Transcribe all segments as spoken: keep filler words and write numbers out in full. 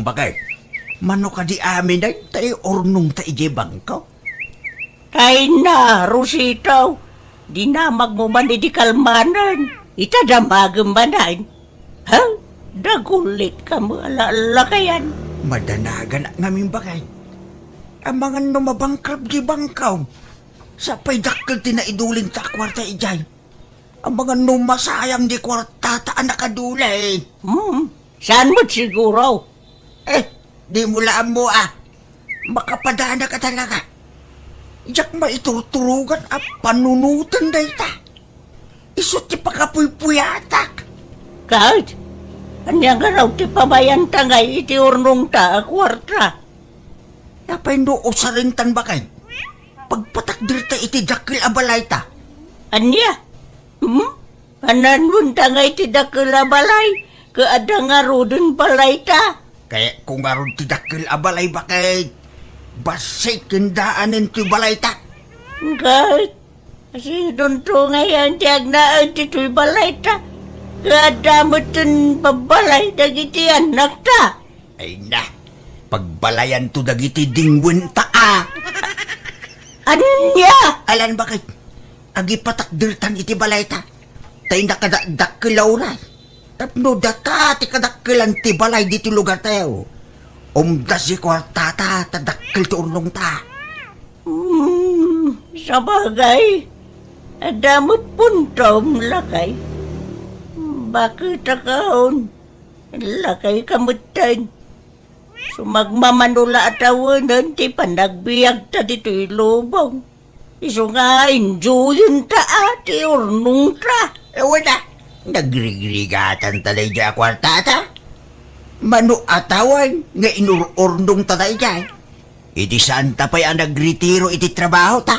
Bakit? Mano kadi aminen ta iurnongta idiay bangko? Ay na, Rosito, dinamagmo man idi kalmanen, ita damagem manen. Ha? Dagulitkam a lakayan. Madanagan ngamin bakit? Amangan no mabankrupt di bangko. Sa pay dakkel ti naidulinta a kuarta idiay. Amangan no masayang di kuartata a nakaduli. Hmm, saan met siguro? Eh, dimo la ammo a. Makapadanaka talaga. Diak maiturturogan a panunoten dayta. Isu ti pakapuypuyatak. Ket, ania ngarud ti pabayanta ngay iti urnongta a kuarta? Apay no usarentan bakit? Pagpatakderta iti dakkel a balayta. Ania? Hmm? Ananonta ngay ti dakkel a balay, ket adda ngaruden balayta? Kayatko ngarud ti dakkel a balay bakit? Bassit ken daanen ti balayta. Ket, sidonto ngay ti agnaed ti toy balayta, ket adda metten babbalay dagiti annakta. Ay na, pagbalayanto dagiti dingwenta a. Ania? Alan bakit? Agipatakdertan iti balayta. Tay nakadakdakkel a uray. Tapno data ti kadakkelan ti balay diti lugartayo. Umdas ti kuartata ta dakkel ti urnongta. Hmm, sabagay. Adda met puntom, lakay. Bakit akaon? Lakay kametten. Sumagmamano la a tawenen ti panagbiagta ditoy lubong. Isu nga enjoyenta a ti urnongta. Awan a, nagrigrigatanta daydiay a kuartata. Mano a tawen nga inur-urnongta daydiay. Idi saanta pay a nagretiro iti trabahota.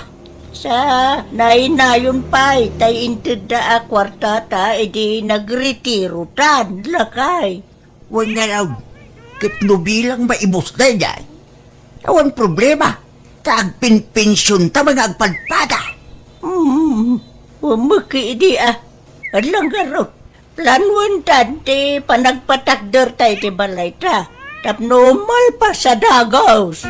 Sa nainayon pay tay intedda a kuartata idi nagretirota, lakay. Wen ngarud, ket no bilang maibus daydiay, awan problema, ta agpenpensionta nga agpadpada. Hmm, umeki idi a. Adlang ngarud, planuentan ti panagpatakderta iti balayta, tapno malpas a dagus.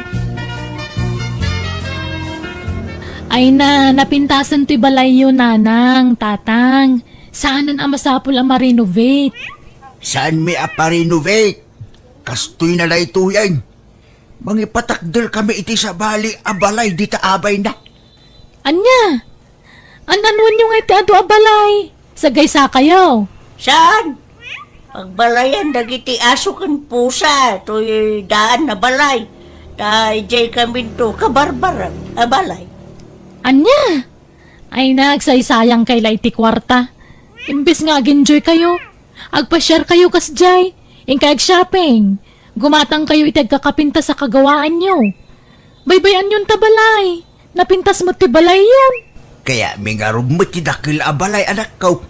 Ay na, napintasen ti balayyo, nanang, tatang. Saanen a masapul a ma-renovate. Saanmi a pa-renovate? Kastoy na daytoyen. Mangipatakderkami iti sabali a balay dita abayna. Ania? An-anuenyo nga iti adu a balay? Sagaysakayo. Saan? Pagbalayan dagiti aso ken pusa, toy daan a balay. Ta idiay kaminto kabarbarag a balay. Ania? Ay, nagsaysayangkay la iti kuarta. Imbes nga ag-enjoykayo, agpasiarkayo kasdiay, inkay ag-shopping, gumatangkayo iti agkakapintas a kagawaanyo. Baybay-anyon ta balay, napintas met ti balayyon. Kayatmi ngarud met ti dakkel a balay, anakko.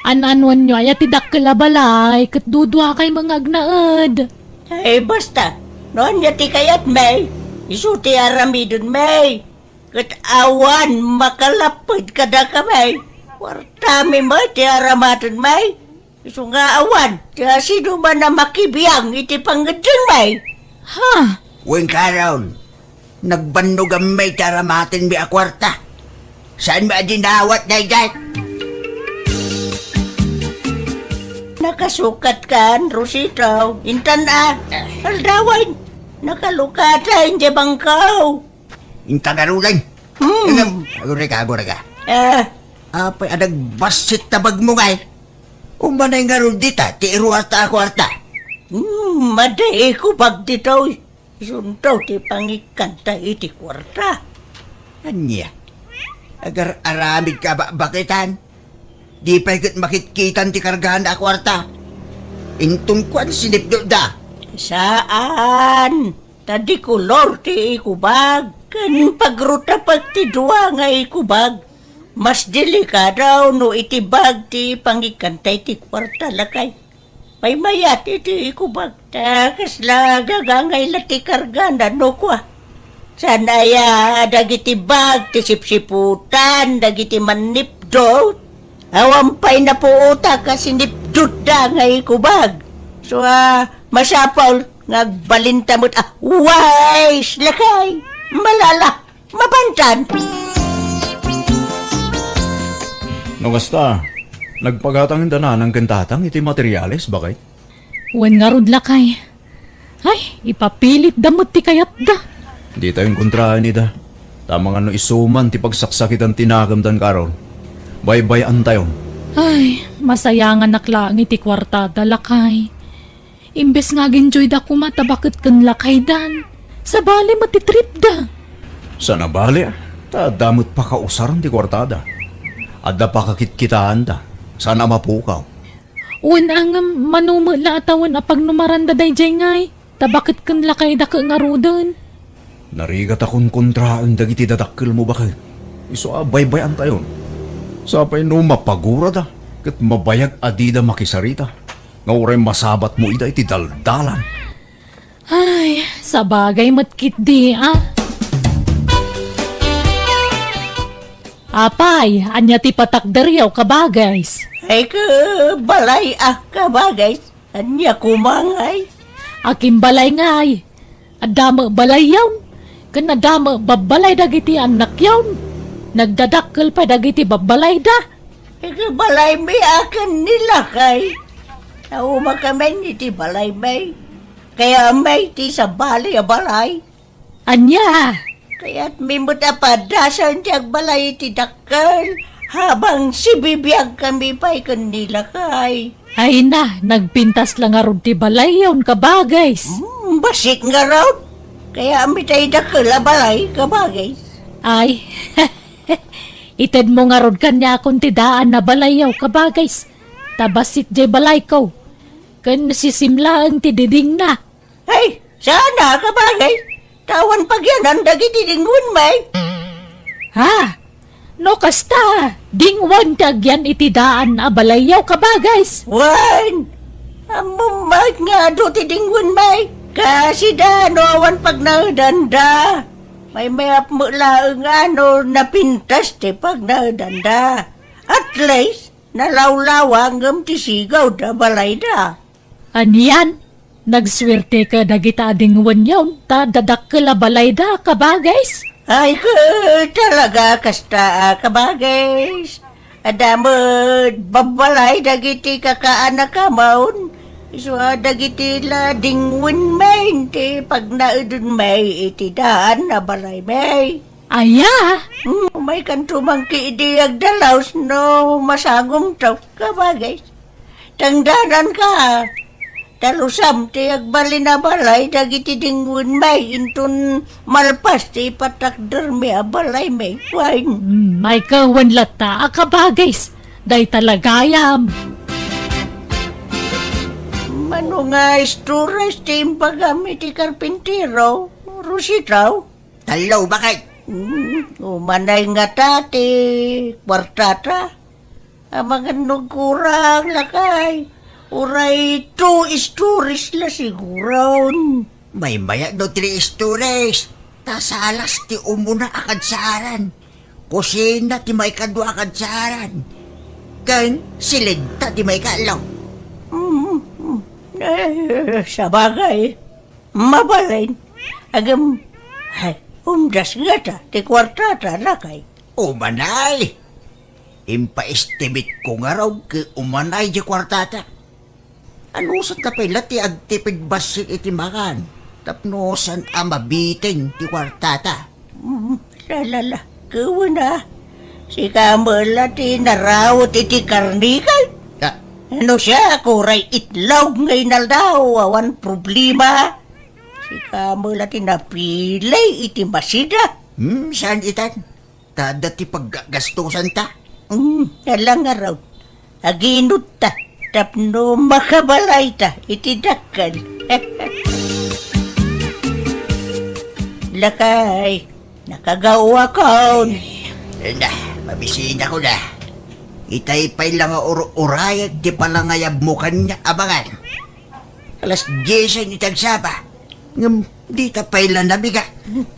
An-anuenyo aya ti dakkel a balay, ket duduakay nga agnaed. Ay, basta, no ania ti kayatmi, isu ti aramidenmi. Ket awan makalapped kadakami. Kuartami met ti aramatenmi. Isu nga awan ti asinoman a makibiang iti pangngeddengmi. Ha? Wen, Carol, nagbannoganmi ti aramatenmi a kuarta. Saanmi a dinawat daydiay? Nakasukatkan, Rosito. Intan a. Aldawen. Nakalukatan ti bangko. Inta ngaruden. Hmm. Agurayka, agurayka. Eh. Apay a nagbassit ta bagmo ngay? Umanay ngarud dita ti iruarta a kuarta. Hmm, madi ikubag ditoy. Isunto ti pangikkanta iti kuarta. Ania? Agar-aramid ka bakbakitan? Di pay ket makitkitan ti kargana a kuarta. Inton kuan sinipdutda. Saan? Ta di kolor ti ikubag, ken pagrutapek ti dua nga ikubag. Mas delikado no iti bag ti pangikkanta iti kuarta, lakay. Maymayat iti ikubag. Ta kasla gagangay la ti kargana no kua. Saan aya dagiti bag ti sipsiputan dagiti mannipdut? Awan pay napuotak a sinipdutda nga ikubag. So, a, masapul Nga agbalinta met a wise, lakay. Malala, mapantan. No kasta, nagpagatang inda nanang ken tatang iti materiales, bakay? Wen ngarud, lakay. Ay, ipapilitda met ti kayatda. Ditayon kontraen ida. Ta amangan no isu man ti pagsaksakitan ti nakemdan, Carol. Baybay-antayon. Ay, masayanganak laeng iti kuartada, lakay. Imbes nga ag-enjoyda koma ta baket ken lakaydan, sabali met ti tripda. Saan a bali, ta adda met pakausaren ti kuartada. Adda pakakitkitaanda. Saan a mapukaw. Wen, ngem mano met la a tawen a pagnumaranda daydiay ngay, ta baket ken lakayda ket ngaruden. Narigat a konkontraen dagiti dadakkelmo, baket. Isu a baybay-antayon. Sapay no mapagurada, ket mabayag a dida makisarita, nga uray masabatmo ida iti daldalan. Ay, sabagay met ketdi, a. Apay, ania ti patakderyo, kabagays? Ay, ka balay, a, kabagays. Ania koma ngay? Akin balay ngay. Adda met balayyon, ken adda met babbalay dagiti annakyon. Nagdadakkel pay dagiti babbalayda. Iti balaymi a ken ni lakay. Naumakamin iti balaymi. Kayatmi ti sabali a balay. Ania? Kayatmi met a padasen ti agbalay iti dakkel, habang sibibiagkami pay ken ni lakay. Ay na, nagpintas la ngarud ti balayyon, kabagays. Hmm, bassit ngarud. Kayatmi tay dakkel a balay, kabagays. Ay, itedmo ngarud kaniakon ti daan a balayyo, kabagays. Ta bassit jay balayko. Ken sisim laeng ti didingna. Ay, saan a, kabagay? Ta awan pagyanan dagiti dingwenmi. Ha? No kasta, dingwen ti agyan iti daan a balayyo, kabagays. Wen, ammom met nga adu ti dingwenmi. Kasida no awan pagnaedanda. Maymayap met laeng a no napintas ti pagnaedanda. At least, nalawlawa ngem ti sigawda balayda. Anian? Nagsuerte ka dagita a dingwenyon ta dadakkel a balayda, kabagays? Ay, ka, talaga kasta a kabagays. Adda met babbalay dagiti kakaanakmon. Isu a dagiti la dingwenmi ti pagnaedenmi iti daan a balaymi. Aya? Hmm, maykanto man ketdi agdalaus no masangomto, kabagays. Tangdananka, ta lusam ti agbalin a balay dagiti dingwenmi inton malpas ti ipatakdermi a balaymi. Wen. Hmm, maykawan latta a kabagays. Dayta la gayam. Mano nga istores ti imbagam iti karpintero, Rosita? Tallo, bakit? Hmm, umanay ngata ti kuartata. Amangan no agkurang, lakay. Uray two stories la siguron. Maymayat no three stories. Ta salas ti umuna a kadsaaran. Kusina ti maikadua a kadsaaran. Ken silinta ti maikatlo. Mm, mm. Eh, sabagay. Mabalin. Agem, ay, umdas ngata ti kuartata, lakay. Umanay! Impaestimate ko ngarud ket umanay ti kuartata. Anusanta pay la ti agtipid bassit iti makan tapno saan a mabitin ti kuartata? Mm, lalala, kawen a. Sika met la ti naraut iti karnikal. Ah. No siak, uray itlog nga inaldaw, awan problema. Sika met la ti napili iti masida. Hmm, saan itan? Ta adda ti paggasgastusanta. Hmm, ala ngarud. Aginutta tapno makabalayta iti dakkel. Lakay, nakagawakon. Na, mabisinak na. Itay pay la nga ur-urayag ti palangayabmo kaniak, amangan. Alas diesen iti agsapa. Ngem dita pay la nabigat.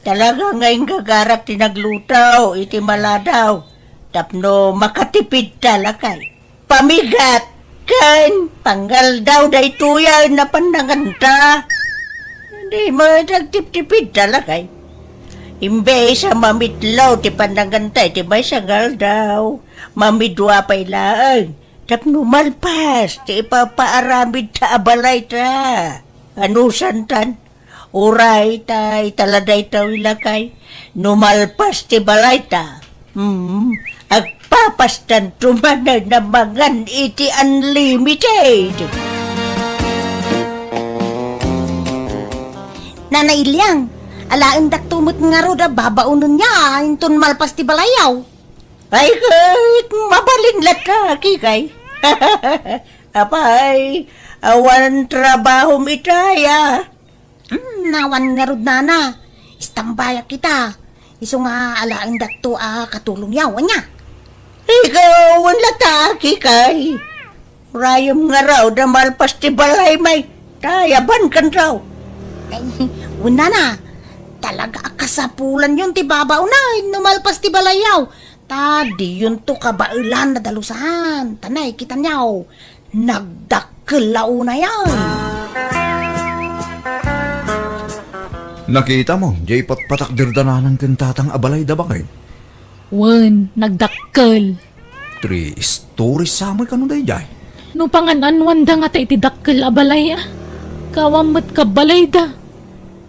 Talaga nga inggagarak ti nagluto iti maladaw tapno makatipidta, lakay. Pamigat ken pangaldaw daytoy a pannanganta. Di mo nagtiptipid ta, lakay. Imbes a mamitlaw ti pananganta iti maysa nga aldaw, mamidua pay laeng. Tapno malpas ti ipapaaramid ta a balay ta. Anusantan? Uray ta ita la dayta, lakay. No malpas ti balay ta, hmm, agpapastan tumanen a mangan iti unlimited. Nana Iliang, alaendakto met ngarud a babaonenyo inton malpas ti balayyo. Ay, ket mabalin latta, Kikay. Apay, awan trabahom itay a? Hmm, awan ngarud, nana. Istambayak ita. Isu nga alaendakto a katulongyo, ania? Ikaw, wen latta, Kikay. Urayem ngarud a malpas ti balay, may. Ta ayabankanto. Ay, wen, nana. Talaga a kasapulanyon ti babaonen no malpas ti balayyo. Ta diyonto kabaelan a dalusan. Ta nakitanyo, nagdakkel la unayen. Nakitam, diay patpatakderda nanang ken tatang a balayda, baket? Wen, nagdakkel. Three stories sa met kano daydiay? No pangan-anuanda ngata iti dakkel a balay, a? Kaawan met kabbalayda.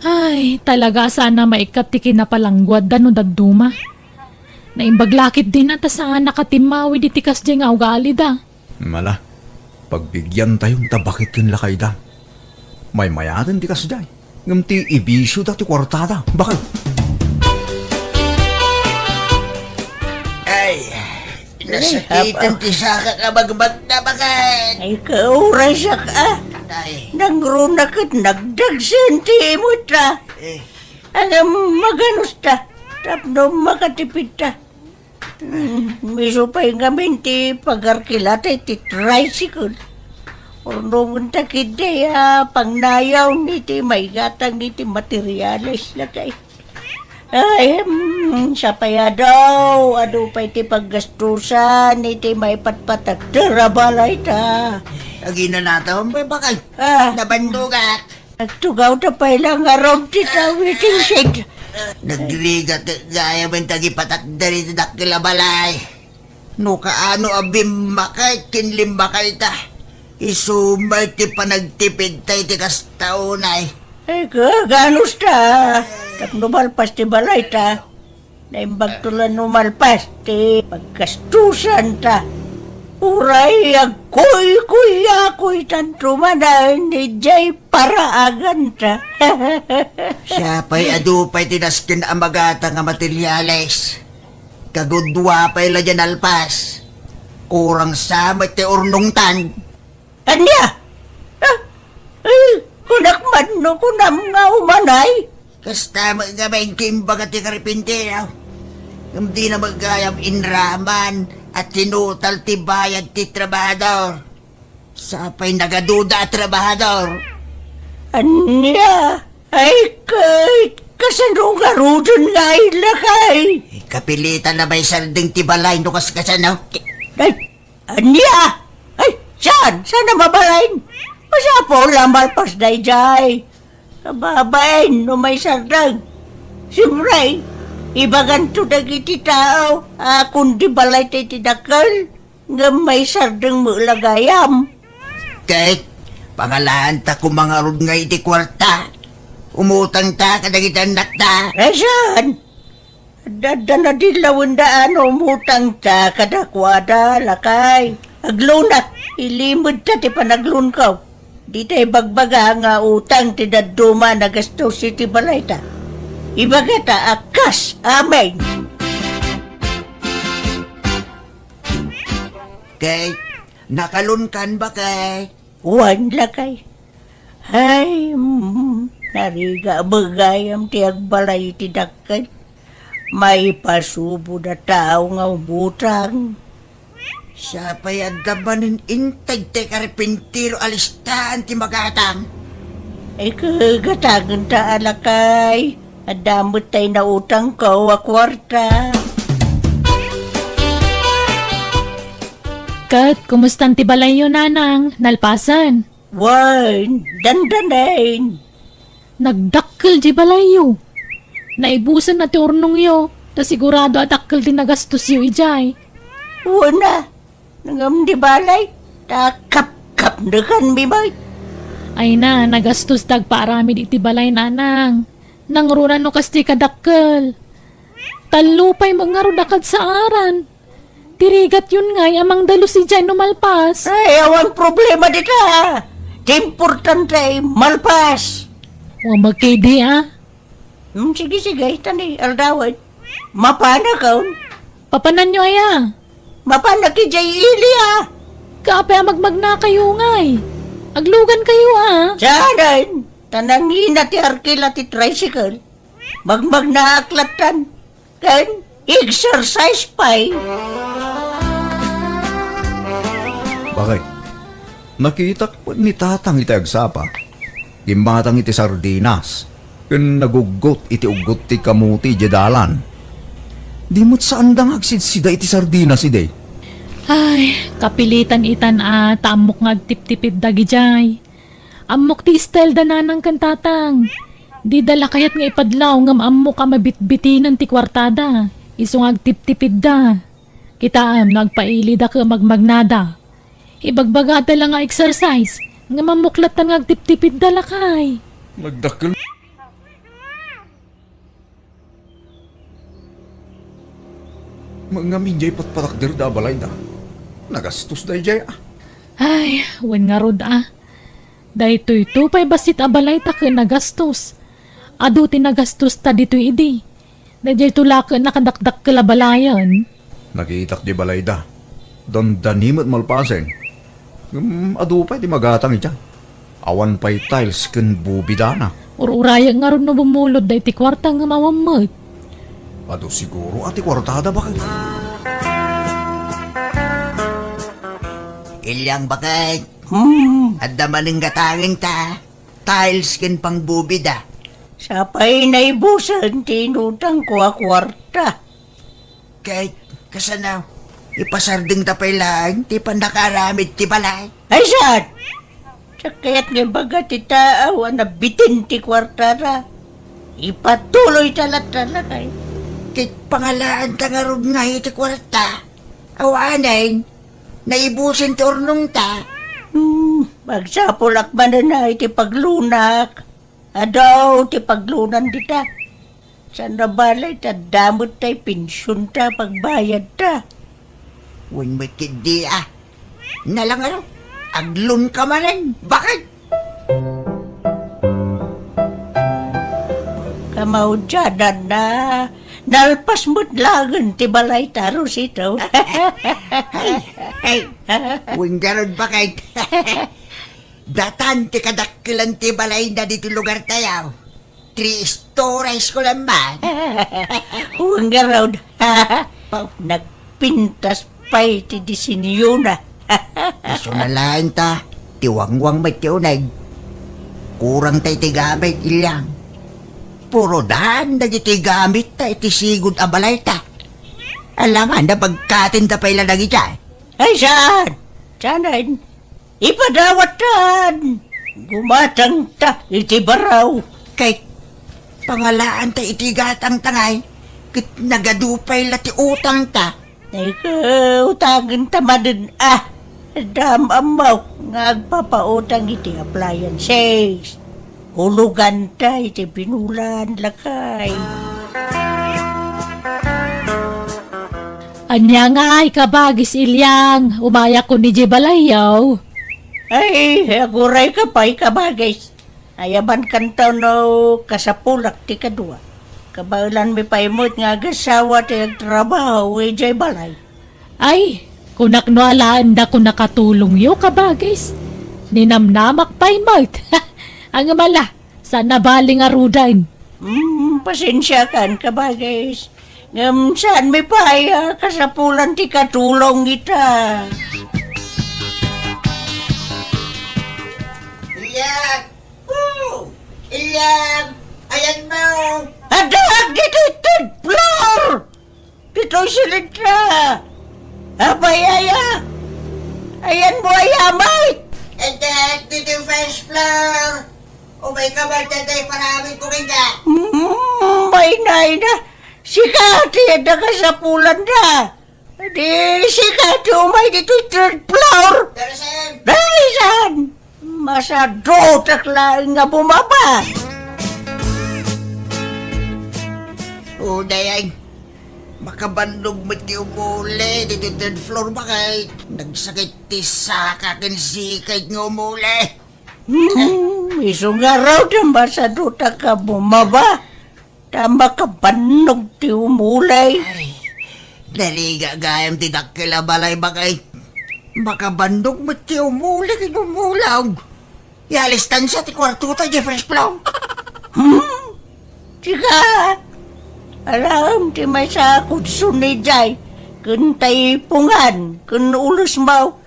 Ay, talaga a saan a maikkat ti kinapalangguadda no dadduma. Naimbag la ketdin a ta saan a katimmawid iti kasdiay nga ugalida. Mala, pagbigiantayon ta baket ken lakayda. Maymayaten ti kasdiay, ngem ti ibisioda ti kuartada, baket. Ay, nasakiten ti sakak a magmagna, baket. Ay, kaurasak, a. Ay. Nangruna ket nagdagsen ti imutta. Eh. Ngem maganusta, tapno makatipidta. Hmm, isu pay ngamin ti pagarkilata iti tricycle. Urnongenta ketdi a pangnayaw iti maigatang iti materiales, lakay. Ay, hmm, sapay a daw, adu pay ti paggastusan iti maipatpatakder a balay ta. Aginanatom? Ay, bakay. Ah. Nabandogak. Nagtugawta pay la ngarud ti tawiting shed. Nagrigat gayam ti agipatakder iti dakkel a balay. No kaano a bimmakay ken limmakay ta, isu met ti panagtipidta iti kasta unay. Ay, kaganusta. Tapno malpas ti balay ta. Naimbagto la no malpas ti paggastusanta. Uray agkuykuyakoytanto manen idiay paraaganta. Siapay adu pay ti nasken a magatang a materiales. Kagudua pay la diay nalpas. Kurang sa met ti urnongtan. Ania? Ah, eh, kunak man no kunam nga umanay? Kasta met nga maingkimbag ti karpintero. Ngem dina met gayam inraman a tinutal ti bayad ti trabahador. Sapay nagaduda a trabahador. Ania? Ay, ket, kasano ngaruden nga ay lakay? Kapilitan a maisardeng ti balay no kaskasano. Ay, ania? Ay, saan? Saan a mabalin? Masapul a malpas daydiay. Kababain no maisardeng. Siempre, ibaganto dagiti tao a kundi balay ta iti dakkel, ngem maisardeng met la gayam. Ket, pangalaanta koma ngarud nga iti kuarta. Umutangta kadagiti annakta. Ay, saan? Adda, adda nadin lawenda a no umutangta kadakuada, lakay. Aglunak, ilimedta ti panagluanko. Dita ibagbaga nga utang ti dadduma a nagastos iti balayta. Ibagata a kas, amen. Kay, nakaluankan, bakay? Wen, lakay. Ay, mm, narigat gayam ti agbalay iti dakkel. Maipasubod a tao nga umutang. Siapay adda manen integ ti karpintero a listaan ti magatang. Ay, kagatangenta a lakay. Adda met tay nautangko a kuarta. Ket, kumustan ti balayyo, nanang? Nalpasen? Wen, dandanen. Nagdakkel di balayyo. Naibusen a ti urnongyo, ta sigurado a dakkel ti nagastosyo idiay. Wen a, ngem di balay, ta kapkapnekanmi met. Ay na, nagastos ti agpaaramid iti balay, nanang. Nangruna no kas ti kadakkel. Tallo pay met ngarud a kadsaaran. Ti rigatyon ngay a mangdalus idiay no malpas. Ay, awan problema dita. Ti importante, malpas. Wa makidi, ah. Hmm, sige, sige, tani, aldawen. Mapanakon? Papananyo aya? Mapanak idiay ili, ah. Kape a magmagnakayo ngay. Aglugan kayo, ah. Saanen? Ta nangina ti arkila ti tricycle. Magmagnaak lattan. Ken exercise pay. Bakit? Nakitak met ni Tatang iti agsapa. Gimmatang iti sardinas, ken naguggot iti uggot ti kamuti idiay dalan. Di met saanda nga agsidsida iti sardinas idi. Ay, kapilitan itan a ta ammok nga agtiptipid dagidiay. Ammok ti style da nanang ken tatang. Dida la kayat nga ipadlaw ngem ammok a mabitbitinan ti kuartada. Isu nga agtiptipidda. Kitaem no agpailida ken magmagnada. Ibagbagada la nga exercise, ngem ammok lattan nga agtiptipidda lakay. Nagdakkel. Ngem idiay patpatakderda a balayda. Nagastos daydiay, ah. Ay, wen ngarud, ah. Daytoyto pay bassit a balayta ken nagastos. Adu ti nagastosta ditoy idi. Daydiayto la ket nakadakdakkel a balayen. Nakitak di balayda. Dandani met malpasen. Ngem adu pay ti magatang idiay. Awan pay tiles ken bubidana. Ur-urayek ngarud no bumulod daydi kuarta ngem awan met. Adu siguro a ti kuartada, bakit? Ilyang, bakit? Hmm. Adda manen gatangenta. Tiles ken pangbubida. Sapay naibusen ti inutangko a kuarta. Ket kasano, ipasardengta pay laeng ti pannakaaramid ti balay? Ay, saan? Sakayat nga ibaga ti taaw a nabitin ti kuartara. Ipatuloyta latta lakay. Ket pangalaanta ngarud ngay iti kuarta. Awanen, naibusen ti urnongta. Hmm, magsapulak manen a iti paglunak. Adu ti paglunan dita. Saan a bale, ta adda met tay pensionta, pagbayadta. Wen met ketdi, ah. Nalangaro, aglunka manen. Bakit? Kamaudiananna, nalpas met laeng ti balayta, Rosito. Ay, ay. Wen ngarud, bakit? Datan ti kadakkelan ti balayda ditoy lugartayo. Three stories ko lang man. Wen ngarud. Pau, nagpintas pay ti disenyona. Isu na laeng ta, ti wangwang met ti uneg. Kurangta iti gamit, Ilyang. Puro daan dagiti gamitta iti sigud a balayta. Alangan, nabagkatinta pay la dagidiay. Ay, saan? Saanen? Ipadawattan! Gumatangta iti baraw. Kay pangalaanta iti gatangta ngay, ket nagadu pay la ti utangta. Ay, utangenta manen, ah! Dam-ammok nga agpapautang iti appliances. Uloganta iti binulan, lakay. Ania ngay, kabagis Ilyang, umayak koni idiay balayyo. Ay, agurayka pay, kabagis. Ayabankanto no kasapulak ti kadua. Kabaelanmi pay met nga agasawa ti agtrabaho idiay balay. Ay, kunak no alaenda ko nakatulongyo, kabagis. Ninamnamak pay met. Ngem ala, saan a bale ngaruden. Hmm, pasensiakan, kabagis. Ngem saanmi pay a kasapulan ti katulong ita. Ilyang! Oh! Ilyang! Ayanmo! Adda ditoy third floor! Ditoy silidra! Apay aya? Ayanmo aya, Mike? Adda ditoy first floor! Umay ka man, Tatay, para amin ko kanya. Mm, may na, ina. Sika ti adda kasapulanda. Di sika ti umay ditoy third floor. Pero saan? Dahil saan? Masadutak laeng nga bumaba. O, dayay. Makabannog met ti umuli ditoy third floor, bakay. Nagsakit ti saka ken sikay nga umuli. Hmm, isu ngarud, masadutak nga bumaba. Ta makabannog ti umuli. Ay, narigat gayam ti dakkel a balay, bakay. Makabannog met ti umuli ken umulog. Ialistan sa ti kuartota, Jeffrey Splong. Hmm? Sika, alam ti maysa a kudson idiay, ken taipungan, ken ulos mo.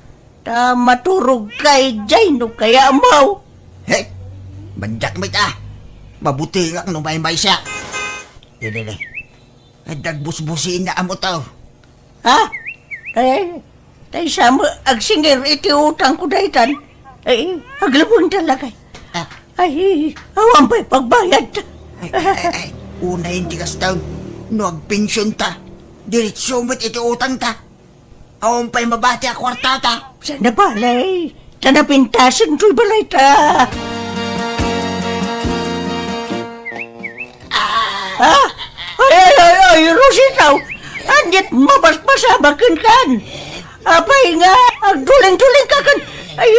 Ta maturog ka idiay no kayat mo. He, mandiak met a. Mabutengak no maymaysa. Dili, dili. Adda agbusbusina a motor. Ha? Eh, tay sa mo agsingir iti utang ko daytan. Eh, aglubong talaga. Ah. Ay, awan pay pagbayad. Ay, ay, ay, ay. Unayen ti kastan. No agpension ta, diretso met iti utang ta. Awan pay mabati a kuartata. Sana balay. Ta napintasen toy balay ta. Ah! Ay, ay, ay, ay, Rosita! Aniat mabasbasabak kenkan? Apay nga, agduling-duling ka ken, ay,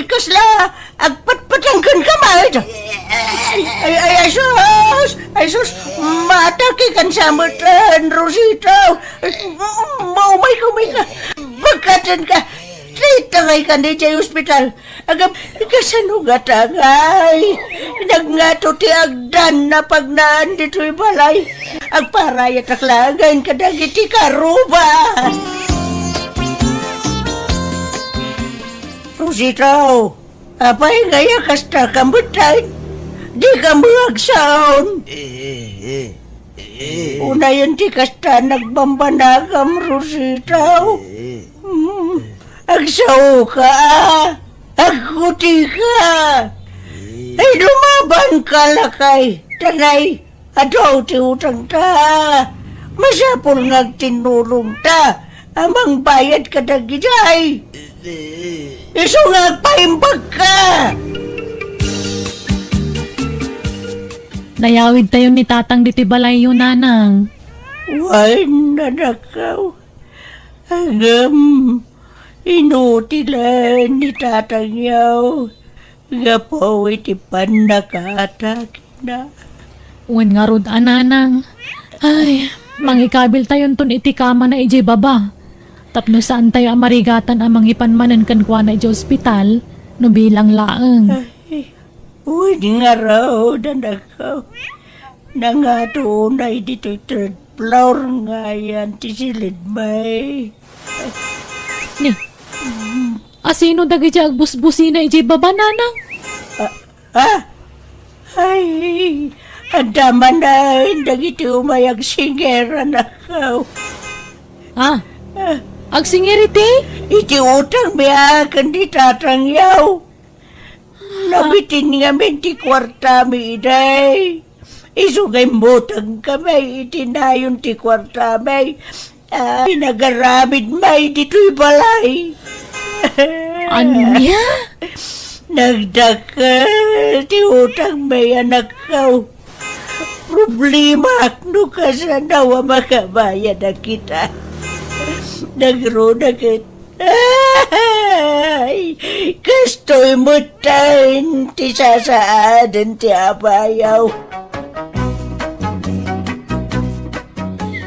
kasla, agpatpatang kenka met? Ay, ay, ay, sus! Ay, sus! Mataki kan sa met, Rosita! Ay, maumay ka, umay ka! Bagkaten ka! Itangay ka ni jay ospital. Agam, kasano nga tangay? Nagngato ti agdan a pagnaan ditoy balay. Agparayatak laengen kadagiti karuba. Rosita, apay nga ya kasta ka met, ay? Di ka mo agsaon. Eh, eh, eh, eh. Unayen ti kasta nagbambanagam, Rosita. Eh. Hmm. Agsaoka, a. Agkutika. Ay, lumabanka, lakay. Tanay, adu ti utangta. Masapul nga agtinnulongta a mangbayad kadagidiay. Isu nga agpaimbagka. Nayawidtayon ni Tatang ditoy balayyo, Nanang. Wen, anakko. Ngem, inutilen ni Tatangyo gapu iti pannakatakna. Wen ngarud a, Nanang. Ay, mangikabiltayonton iti kamana idiay baba. Tapno saantayo a marigatan a mangipan manen kenkuana idiay ospital no bilang laeng. Ay, wen ngarud, anakko. Nangato unay ditoy third floor nga ayan ti silidmi. Ni, asino dagiti agbusbusina idiay baba, Nanang? Ah, ah? Ay, adda manen dagiti umay agsingir, anakko. Ah, agsingir iti? Iti utangmi a ken ni Tatangyo. Nabitin ngamin ti kuartami idiay. Isu nga immutangkami iti nayon ti kuartami. Ah, pinagaramidmi ditoy balay. Ania? Nagdakkel ti utangmi, anakko. Problemaak no kasano a makabayad a kita. Nagruna ket Ay, kastoy metten ti sasaaden ti abayaw.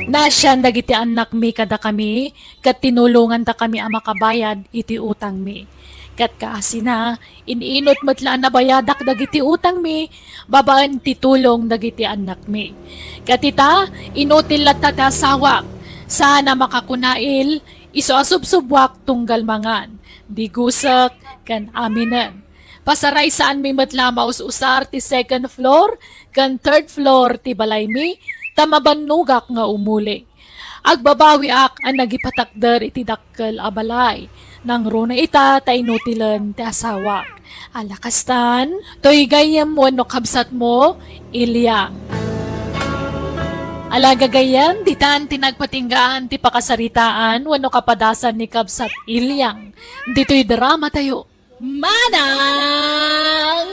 Naasian dagiti annakmi kadakami, ket tinulongantakami a makabayad iti utangmi. Ket kaasina, in-inut met la a nabayadak dagiti utangmi babaen ti tulong dagiti annakmi. Ket ita, inutil latta ti asawak, saan a makakunail, isu a subsubuak tunggal mangan, digusek, ken aminen. Pasaraysaanmi met la a maus-usar ti second floor ken third floor ti balaymi, ta mabannogak nga umuli. Agbabawiak a nagipatakder iti dakkel a balay. Nangruna ita ta inutilen ti asawak. Ala kastan, toy gayyem wenno kabsatmo, Ilyang. Ala gagayyem, ditan ti nagpatinggaan ti pakasaritaan wenno kapadasan ni kabsat Ilyang. Ditoy drama tayo. Manang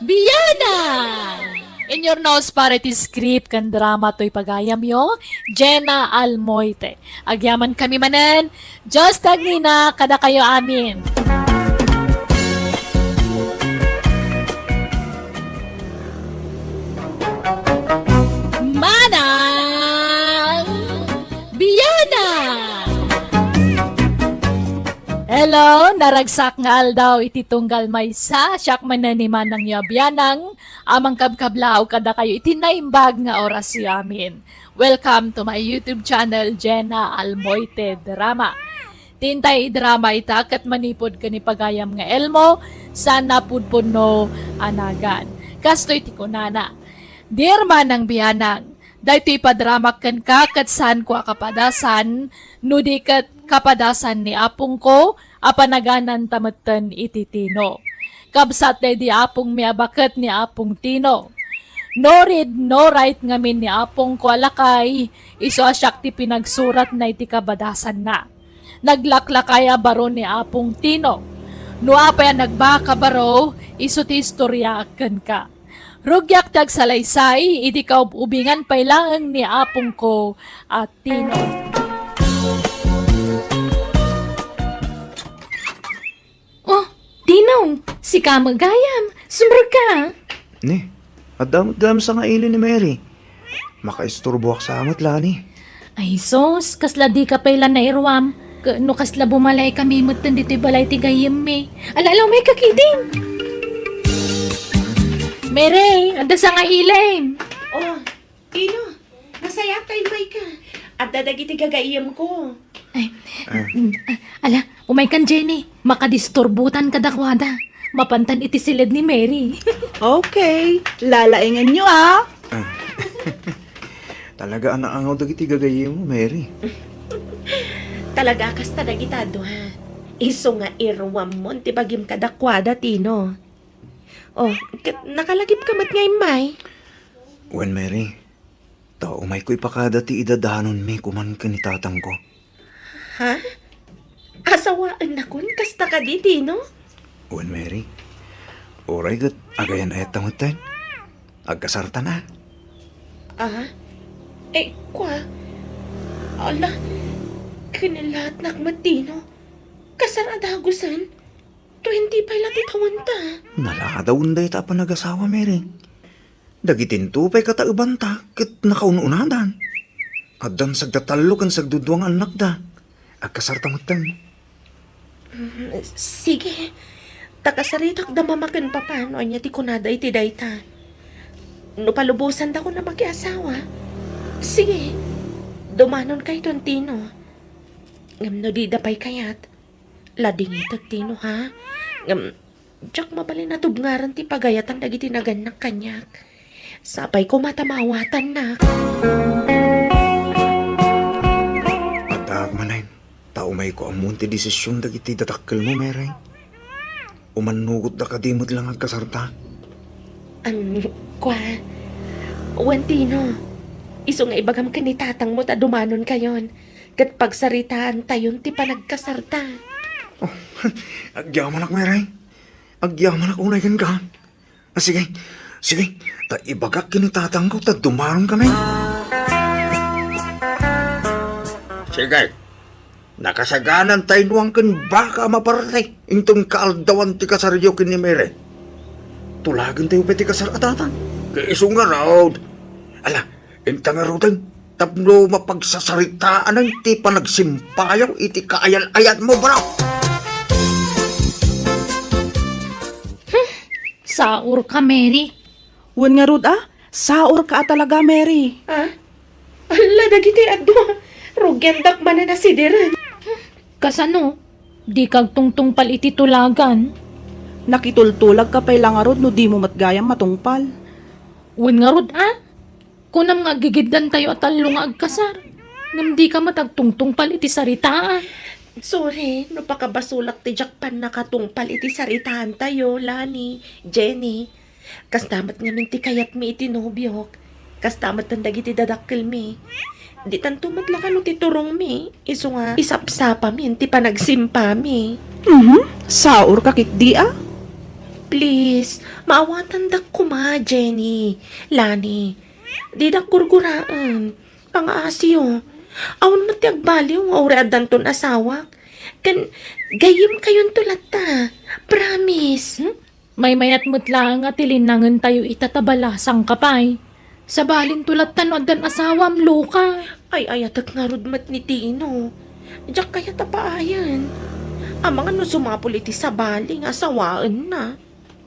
Bianang! In your nose para iti script ken drama toy pagayamyo, Jenna Almoite. Agyaman kami manen, Dios ti agnina kadakayo amin. Manang Bianang! Hello, naragsak nga aldaw iti tunggal maysa, siak manen ni Manangyo a Bianang, a mangkabkablaw kadakayo iti naimbag nga orasyo amin. Welcome to my YouTube channel, Jenna Almoite Drama. Ti intay idrama ita ket manipud ken ni pagayam nga Elmo, saan a pudpudno a nagan. Kastoy ti kunana, Dear Manang Bianang, daytoy ipadramak kenka ket saanko a kapadasan, no di ket kapadasan ni apongko a panagananta metten iti Tino. Kabsat daydi apongmi a baket ni Apong Tino. No read, no write ngamin ni apongko a lakay, isu a siak ti pinagsuratna iti kabadasanna. Naglaklakay a baro ni Apong Tino. No apay a nagbaak a baro, isu ti istoryaak kenka. Rugiak ti agsalaysay idi kaub-ubingan pay laeng ni apongko a Tino. Oh, Tino, sika met gayam, sumrek ka. Ni, adda met gayam sangaili ni Mary. Makaisturboak sa met la ni. Ay sus, kasla dika pay la nairuam. Ket no kasla bumalaykami metten ditoy balay ti gayyemmi. Ala, ala, umayka ketdin. Mary, adda sangailim. Oh, Tino, nasayaat ta immayka. Adda dagiti gagayyemko. Ay, Ah. mm, ah, ala, umaykan, Jenny. Makadisturbotan kadakuada. Mapantan iti siled ni Mary. Okay, lalaenganyo, ah. Ah. Talaga a naangaw dagiti gagayyemmo, Mary. Talaga a kasta dagita a dua. Isu nga iruammon ti bagim kadakuada, Tino. Oh, ket nakalagipka met nga immay? Wen, Mary, ta umayko ipakada ti idadanonmi koman ken ni tatangko. Ha? Asawaennakon kasta kadi, Tino? Wen, Mary. Uray ket agayan-ayatta metten. Agkasartan a. Ah? Eh, kua? Ala, kinilaatnak met, Tino. Kasar a dagusen. Twenty-five la ti tawenta. Naladawen dayta a panagasawa, Mary. Dagitinto pay kataebanta ket nakaun-unadan. Addan sagda tallo ken sagdudua nga annakda. Agkasarta metten. Mm, sige. Ta kasaritak da mama ken papa no ania ti kunada iti dayta. No palubosandakon a makiasawa, sige. Dumanonkayton, Tino. Ngem no dida pay kayat, ladingitek, Tino, ha? Ngem, diak mabalin a tubngaran ti pagayatan dagiti nagannak kaniak. Sapay koma ta maawatannak. Addaak manen, ta umayko ammon ti desisyon dagiti dadakkelmo, Mary. Umannugotda kadi met la nga agkasarta? An, kua, wen, Tino, isu nga ibagam ken ni tatangmo ta dumanonkayon, ket pagsaritaantayon ti panagkasarta. Oh, agyamanak, Mary. Agyamanak unay kenka. Ah, sige. Sige. Ta ibagak ken ni tatangko ta dumanonkami. Sige. Nakasaganantay nuang ken baka a maparti inton kaaldawan ti kasaryo ken ni Mary. Tulagentayo pay ti kasar a tatang. Kaiso ngarud. Ala, inta ngaruden tapno mapagsasaritaanan ti panagsimpayo iti kaayal-ayatmo, bro. Saor ka, Mary. Wen ngarud a, saor ka a talaga, Mary. Ah? Alla, dagiti adu a rugiandak manen a sidiren. Kasano? Dika agtungtungpal iti tulagan? Nakitultulagka pay la ngarud no dimo met gayam matungpal. Wen ngarud a? Kunam nga aggigiddantayo a tallo nga agkasar. Ngem dika met agtungtungpal iti sarita. Sorry, no pakabasolak ti diak pannakatungpal iti saritaantayo, Lani, Jenny. Kasta met ngamin ti kayatmi iti nobiok. Kasta met dagiti dadakkelmi. Ditanto met la kano ti turongmi, isu nga isapsapamin ti panagsimpami. Mhm. Saurka ketdi a? Please, maawatandak koma, Jenny, Lani. Didak gurguraen. Pangaasiyo. Awan met ti agbaliw nga uray addanton asawak. Ken gayyemkayonto latta. Promise. Hmm? Maymayat met laeng a tilinnangentayo ita ta balasangka pay. Sabalinto latta no addan asawam, Luka. Ay-ayatek ngarud met ni Tino. Diak kayat a paayen. Amangan no sumapul iti sabali nga asawaenna.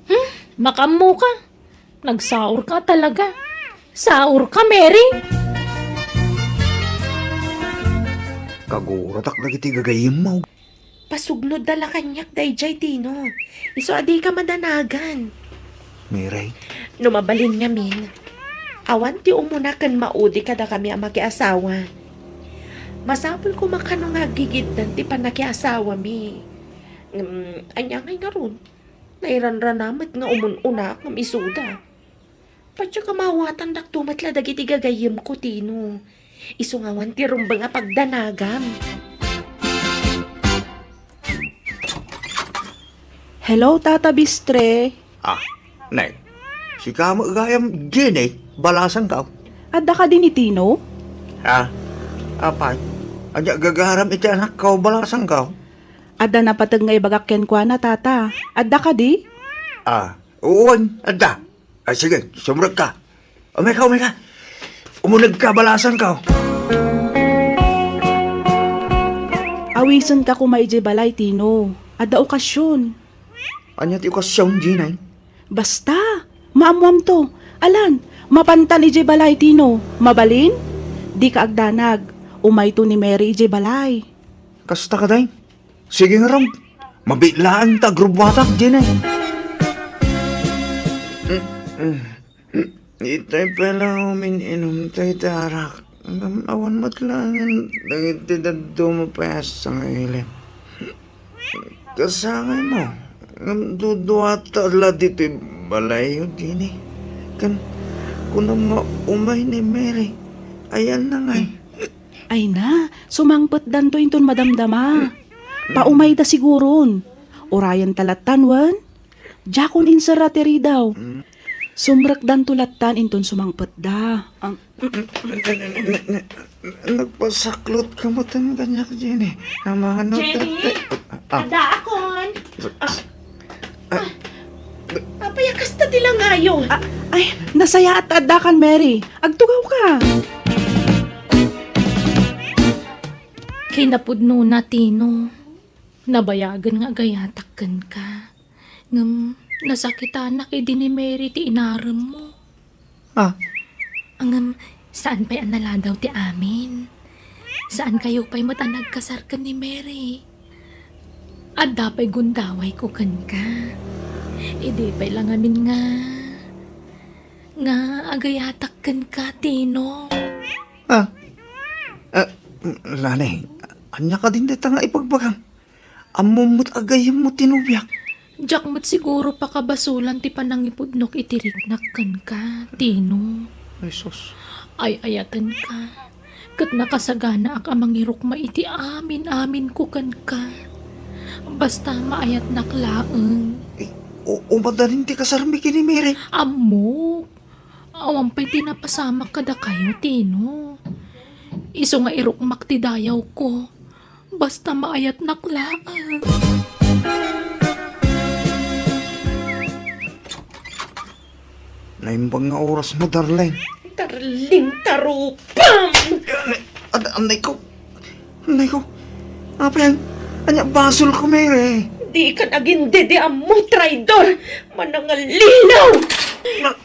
Hmm? Makaammoka. Nagsaurka talaga. Saurka, Mary? Kaguratak dagiti gagayyemmo. Pasugnodda la kaniak daydiay, Tino. Isu a dika madanagan. Mary? No mabalin ngamin, awan ti umuna ken maudi kadakami a makiasawa. Masapul koma kano nga aggigiddan ti pannakiasawami. Ngem, ania ngay ngarud? Nairanrana met nga umun-unaak ngem isuda. Patio ka mawatandakto met la dagiti gagayyemko, Tino. Isu nga awan ti rumbeng a pagdanagam. Hello, Tata Bistre. Ah, Nay. Sika met gayam, Jenny, balasangko. Adda kadi ni Tino? Ah, apay. Ania gagaram iti anakko, balasangko. Adda napateg nga ibagak kenkuana, Tata. Adda kadi? Ah, wen, adda. Ay, sige, sumrekka. Umayka, umayka. Umunegka, balasangko. Awisenka koma idiay balay, Tino. Adda okasion. Ania ti okasion, Jenny? Basta, maammoamto. Alan, mapantan idiay balay, Tino. Mabalin? Dika agdanag. Umayto ni Mary idiay balay. Kasta kadi? Sige ngarud. Mabiit laeng ta agrubbuatak, Jenny. Itay pay la umin-inum dayta arak. Ngem awan met laengen dagiti dadduma pay a sangilem. Kasangaymo, ngem duduata la ditoy balayyo, Jenny. Ken kunam nga umay ni Mary. Ayanna ngay. Ay na, sumangpetdanto inton madamdama. Paumayda siguron. Urayenta lattan wen? Diakon inserra ti ridaw. Sumrekdanto lattan inton sumangpetda. Ang Nagpasaklotka met kaniak, Jenny. Amangan no Jenny? Addaakon. Ah. Ah. Apay a kasta ti langayo? Ah, ay, nasayaat ta addakan, Mary. Agtugawka. Kinapudnona, Tino. Nabayagen nga agayatak kenka. Ngem nasakitanak idi ni Mary ti inaremmo. Ah. Ngem saan pay a naladaw ti amin. Saankayo pay met a nagkasar ken ni Mary. Adda pay gundawayko kenka. Idi pay la ngamin nga, nga agayatak kenka, Tino. Ah. Ah, Lani, ania kadin dayta nga ibagbagam? Ammom met a gayyemmo ti nobiak. Diak met siguro pakabasolan ti panangipudnok iti riknak kenka, Tino. Ay, sus. Ay-ayatenka. Ket nakasaganaak a mangirukma iti amin-aminko kenka. Basta maayatnak laeng. Eh, u-, umadanin ti kasarmi ken ni Mary. Ammok. Awan pay ti napasamak kadakayo, Tino. Isu nga irukmak ti dayawko. Basta maayatnak laeng. Naimbag nga orasmo, darling. Darling, tarupam! Ad-, anay ko. Anay ko. Apay, ania basolko, Mary? Dikan agindediammo, traidor! Manangallilaw! Na-,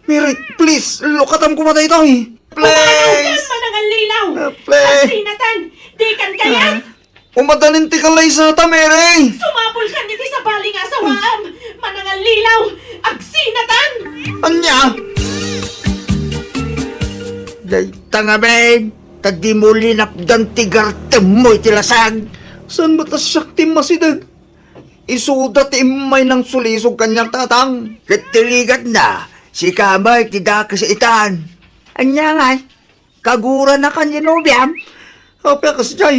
Mary, please, lukatam koma daytoy. Please! Umano kan manangallilaw! Ah, please! Agsinatan! Dikan kayat! Ah, umadanin ti kalaysata, Mary! Sumapul kan iti sabali nga asawaam! Manangallilaw! Agsinatan! Ania? Dayta nga, babe! Ta dimo linapdan ti gartemmo iti lasag. Saan met a siak ti masideg? Isuda ti immay nangsulisog kaniak, Tatang. Ket ti rigatna, sika met ti dakes itan. Ania ngay? Kaguranakan ti nobiam? Apay a kasdiay?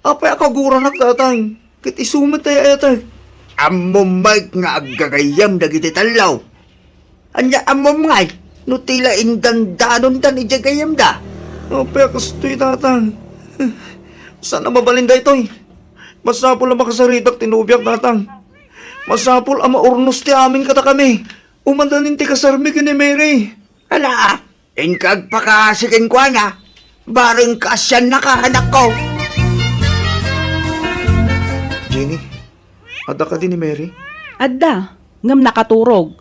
Apay a kaguranak, Tatang? Ket isu met ti ay-ayatek. Ammom met nga aggagayyem dagiti tallo. Ania ammom ngay no ti la indandanondan idiay gayyemda? Apay a kastoy, Tatang? Saan a mabalin daytoy? Masapul a makasaritak ti nobiak, Tatang. Masapul a maurnos ti amin kadakami. Umadanin ti kasarmi ken ni Mary. Ala, inka agpakaasi kenkuana. Bareng kaasiannaka, anakko. Jenny, adda kadi ni Mary? Adda, ngem nakaturog.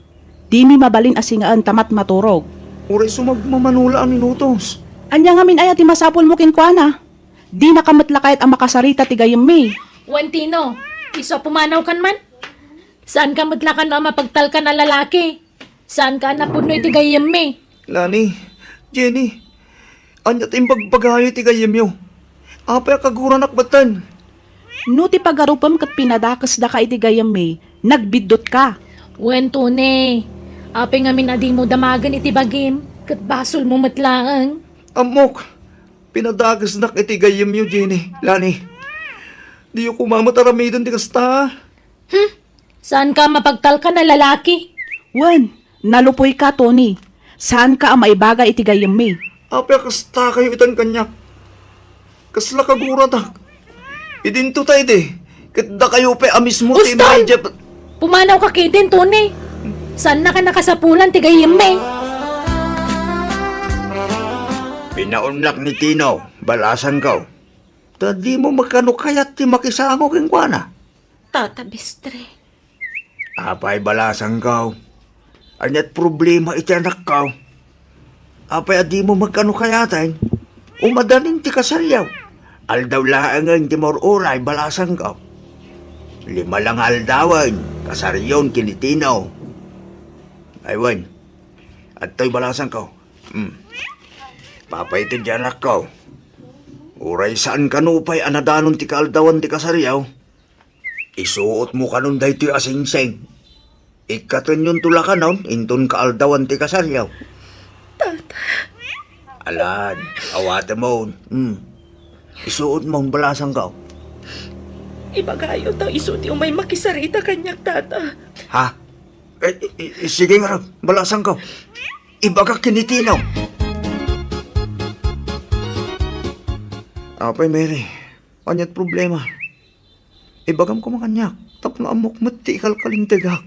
Dimi mabalin a singaen ta matmaturog. Uray sumagmamano la a minutos. Ania ngamin aya ti masapulmo kenkuana? Dinaka met la kayat a makasarita ti gayyemmi. Wen Tino, isu a pumanawkan man? Saanka met la kano a mapagtalkan a lalaki? Saanka a napudno iti gayyemmi? Lani, Jenny, ania ti imbagbagayo iti gayyemyo? Apay a kaguranak metten? No ti pagarupem ket pinadakesdaka iti gayyemmi, nagbiddutka. Wen, Tony, apay ngamin a dimo damagen iti bagim, ket basolmo met laeng. Ammok, pinadakesnak iti gayyemyo, Jenny, Lani. Diyo koma met aramiden ti kasta. Hmm? Saanka a mapagtalkan a lalaki? Wen, nalupoyka, Tony. Saanka a maibaga iti gayyemmi. Apay a kastakayo itan kaniak? Kasla kaguratak. Idinto ta idi, ket dakayo pay a mismo ti Uston! Immay diay pat- Pumanawka ketdin, Tony. Saannaka a nakasapulan ti gayyemmi. Pinaunnak ni Tino, balasangko. Ta dimo met kano kayat ti makisango kenkuana? Tata Bistre. Apay, balasangko? Ania't problema iti anakko? Apay a dimo met kano kayaten? Umadanin ti kasaryo. Aldaw laengen ti maur-uray, balasangko. Lima la nga aldawen, kasaryon ken ni Tino. Ay wen, adtoy, balasangko. Hmm. Papaited ti anakko. Uray saan kano pay a nadanon ti kaaldawan ti kasaryo, isuotmo kanon daytoy a singsing. Ikkatenyonto la kanon inton kaaldawan ti kasaryo. Tata. Alan, awatemon. Hmm. Isuotmon, balasangko. Ibagayo ta isu ti umay makisarita kaniak, Tata. Ha? Eh, i-, i-, sige ngarud, balasangko. Ibagak ken ni Tino. Apay, Mary, ania't problema? Ibagam koma kaniak, tapno ammok met ti ikalkalintegak.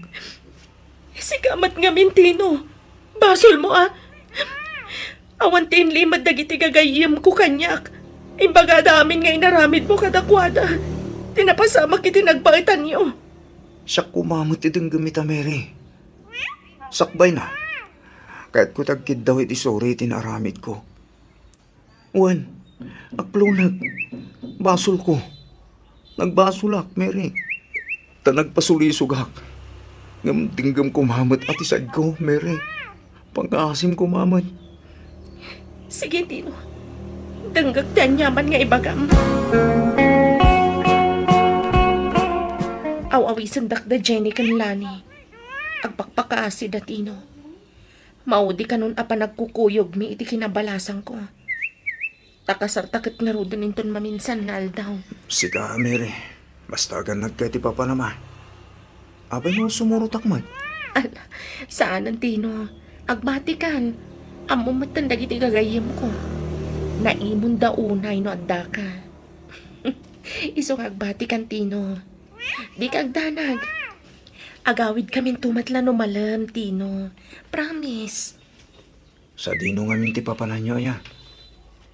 Sika met ngamin, Tino. Basolmo a. Awan ti inlimed dagiti gagayyemko kaniak. Imbagada amin nga inaramidmo kadakuada. Ti napasamak iti nagbaetanyo. Siak koma met ti denggem ita, Mary. Sakbayna, kayatko ti agkiddaw iti suri iti naaramidko. Wen, akloneg. Basolko. Nagbasolak, Mary. Ta nagpasulisogak. Ngem denggem koma met a ti saedko, Mary. Pangaasim koma met. Sige, Tino. Denggek ti aniaman nga ibagam. Aw-awisendak da Jenny ken Lani. Agpakpakaasida, Tino. Maudi kanon a panagkukuyogmi iti kinabalasangko. Ta kasarta ket ngaruden inton maminsan nga aldaw. Sika, Mary, basta agannad ka iti papanam a. Apay no sumurotak met? Ala, saanen, Tino. Agbatikan. Ammom metten dagiti gagayyemko. Naimonda unay no addaka. Isu nga agbatikan, Tino. Dika agdanag. Agawidkaminto met la no malem, Tino. Promise. Sadino ngamin ti papananyo, aya?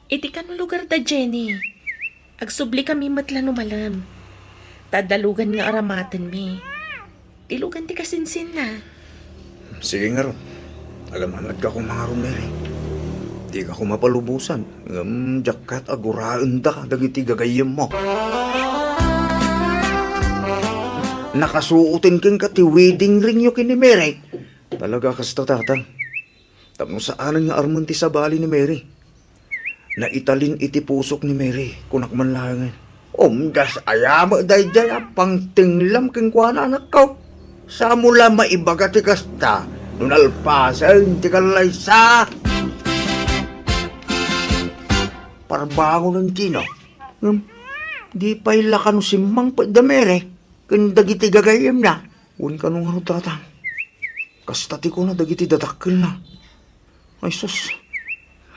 Iti kano lugar da Jenny. Agsublikami met la no malem. Ta adda lugan nga aramatenmi. Ti lugan ti kasinsinna. Sige ngarud. Agannadka koma ngarud, Mary. Dika koma palubosan. Ngem diak kayat a guraenda dagiti gagayyemmo. Nakasuoten kenka ti wedding ringyo ken ni Mary. Talaga kasta, Tatang. Tapno saanen nga armen ti sabali ni Mary. Naitalin iti pusok ni Mary, kunak man laengen. Umdas aya met daydiay a pangtenglam kenkuana, anakko. Saan mo la maibaga ti kasta no nalpasen ti kallaysa? Parbangonen Tino. Ngem, di pay la kano simmangpet da Mary ken dagiti gagayyemna. Wen kano ngarud, Tatang. Kasta ti kuna dagiti dadakkelna. Ay, sus.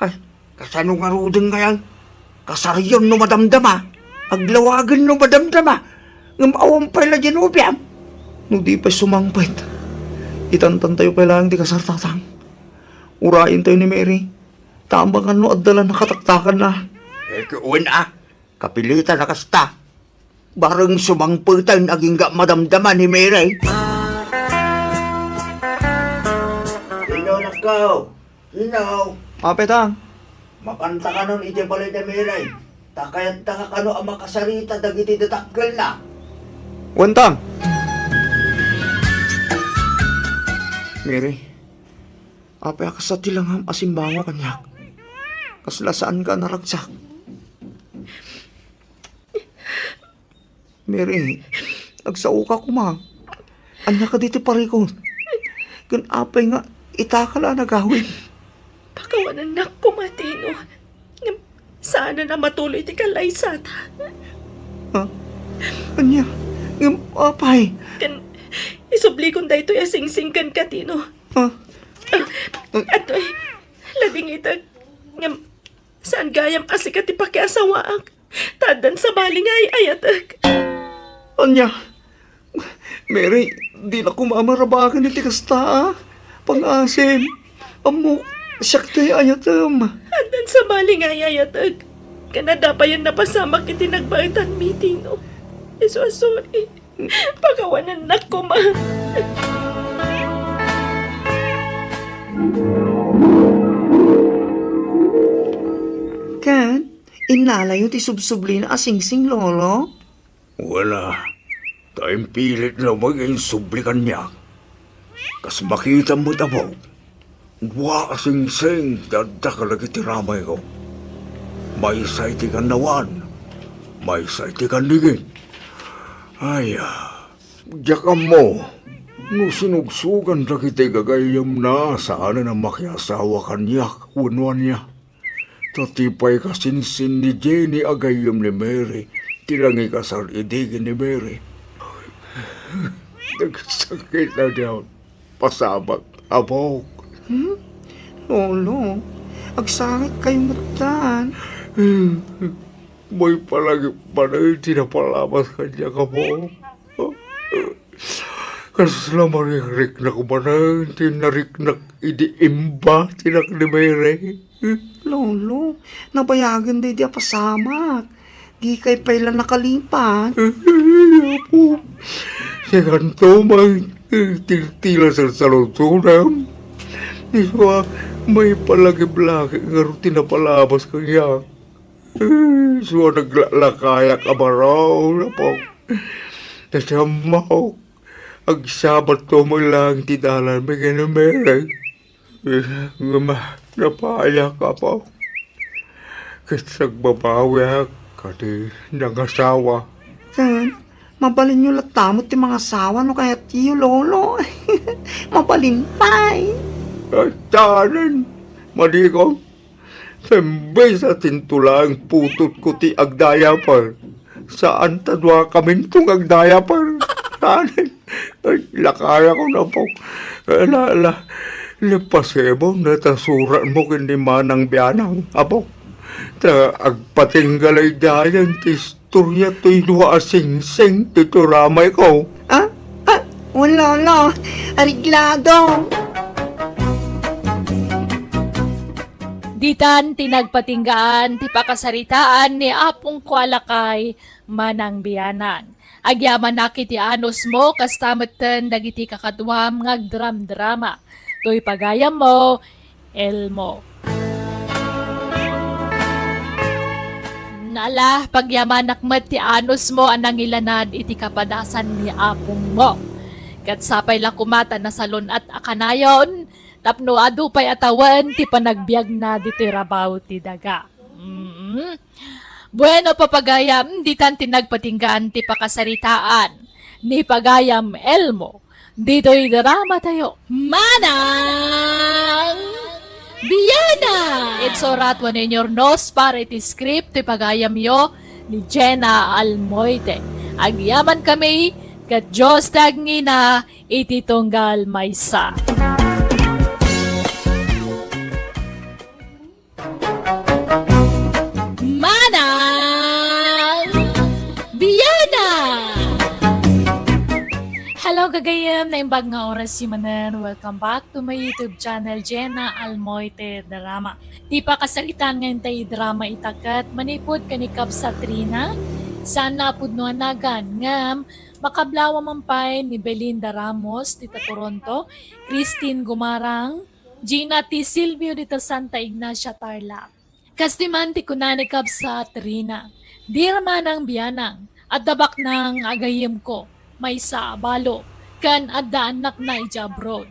Ay, kasano ngaruden ngayan? Kasaryon no madamdama. Aglawagen no madamdama. Ngem awan pay la diay nobiam. No di pay sumangpet, itantantayo pay laeng ti kasar, Tatang. Urayentayo ni Mary. Ta amangan no adda la nakataktakanna. Eh, wen a. Kapilitan a kasta. Bareng sumangpeten agingga madamdama ni Mary. Sino, anakko? Sino? Apay, Tang. Mapanta kanon idiay balay da Mary. Ta kayatda nga kano a makasarita dagiti dadakkelna. Wen, Tang. Mary, apay a kasta ti langam a simbango kaniak? Kasla saanka a naragsak? Mary, agsaoka koma. Ania kadi ti parikut? Ken apay nga itaka la a nagawid? Pakawanennak koma, Tino. Ngem saanen a matuloy ti kallaysata. Ha? Ania? Ngem apay? Ken isublikon daytoy a singsing kenka, Tino. Ha? Atoy, ladingitek. Ngem saan gayam a sika ti pakiasawaak. Ta addan sabali nga ay-ayatek. Ania? Mary, dina koma marabaken iti kasta a pangasim. Ammok, siak ti ay-ayatem. Addan sabali nga ay-ayatek. Ken adda payen napasamak iti nagbaetanmi, Tino. Isu a sorry. Pakawanennak koma. Ken, innalayo ti subsublina a singsing, Lolo? Wala. Ta impilitna met nga insubli kaniak. Kas makitam met, Apo, dua a singsing ti adda kadagiti ramayko. Maysa iti kannawan, maysa iti kannigit. Aya, diak ammo no sinugsugan dagiti gagayyemna a saanen a makiasawa kaniak wenno ania. Ta ti pay kasinsin ni Jenny a gayyem ni Mary ti nangikasar idi ken ni Mary. Nagsakit a diak pasamak, Apok. Hmm? Lolo, agsakit kayo metten. May palagip manen ti napalabas kaniak, Apok. Kasla marikriknak manen ti nariknak idi imbatinnak ni Mary. Lolo, nabayagen daydi a pasamak. Dikay pay la nakalipat. Apo, sikanto man, tiltila sa salunsunan. Isu a, may palagip la ngarud ti napalabas kaniak. Isu a, naglalakayak a baro, Apo. Ta siak ammo, agsabatto man laeng ti dalanmi ken ni Mary. Ngem napayak, Apo. Ket agbabawiak a ti nangasawa. Ken, mabalinyo latta met ti mangasawa no kayatyo, Lolo. Mabalin pay. Ay, saanen, madikom. Imbes a tinto laeng putotko ti agdiaper, saan ta duakaminto nga agdiaper. Saanen. Ay, lakayakon, Apo. La, la, la, pasibun ta suratmo ken ni Manang Bianang, Apo. Ta agpatingga la idiayen ti istorya toy dua a singsing ti turamayko. Ah? Ah, wen, Lolo. Areglado. Ditan ti nagpatinggaan ti pakasaritaan ni Apongko a lakay, Manang Bianang. Agyamanak iti anusmo, kasta metten dagiti kakaduam nga agdramdrama. Toy pagayammo, Elmo. Nala, pagyamanak met ti anusmo a nangilanad iti kapadasan ni apongmo. Ket sapay la koma ta nasalun-at a kanayon, tapno adu pay a tawen ti panagbiagna ditoy rabaw ti daga. Bueno, papagayam, ditan ti nagpatinggaan ti pakasaritaan ni Pagayam Elmo ditoy drama tayo. Manang Biana! Insurat wenno inyurnos para iti script ti pagayamyo ni Jenna Almoite. Agyaman kami ket Dios ti agngina iti tunggal maysa. Manang Biana! Hello, gagayem! Naimbag nga oras manen. Welcome back to my YouTube channel, Jenna Almoite Drama. Ti pakasaritaan nga intay drama ita ket manipud ken ni Kabsat Rina, saan a pudno a nagan, ngem makablawa man pay ni Belinda Ramos dita Toronto, Christine Gumarang, Gina T. Silvio dita Santa Ignacia, Tarlac. Kastoy man ti kuna ni Kabsat Rina, "Dira manang bianang, adda baknang agayemko, maysa a balo, ken adda annakna idiay abroad.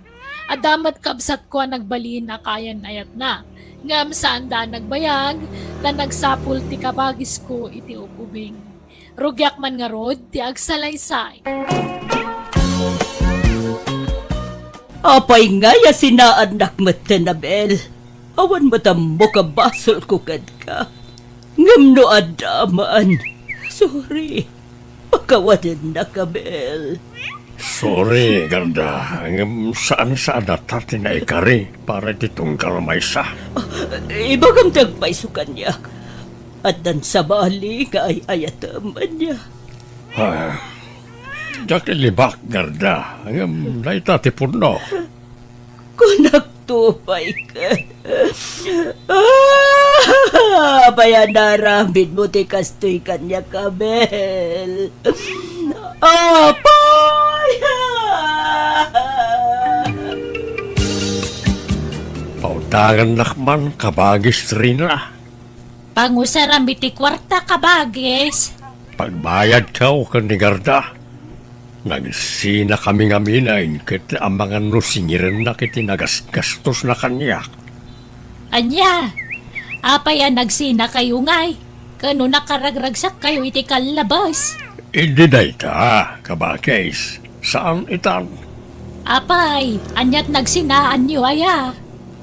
Adda met kabsatko a nagbalin a kaayan-ayatna, ngem saanda a nagbayag, ta nagsapul ti kabagisko iti ub-ubing." Rugiak man ngarud ti agsalaysay. Apay ngay a sinaannak metten, Abel? Awan met ammok a basolko kenka. Ngem no adda man, sorry. Pakawanennak, Abel. Sorry, Garda, ngem saan-saan a ta ti naikari para iti tunggal maysa. Ah, ibagam ti agpayso kaniak. Addan sabali nga ay-ayatem, ania? Ah, diak ilibak, Garda, ngem dayta ti pudno. Kunakto pay ket. Ah, apay a naaramidmo ti kastoy kaniak, Abel? Apay! Pautangannak man, kabagis Rina. Pangusaram iti kuarta, kabagis. Pagbayadko ken ni Garda, nagsinakami ngamin ket amangan no singirennak iti nagasgastosna kaniak. Ania? Apay a nagsinakayo ngay? Ken no nakaragragsakkayo iti kallabas? Idi dayta, kabagis, saan itan. Apay, aniat nagsinaanyo aya?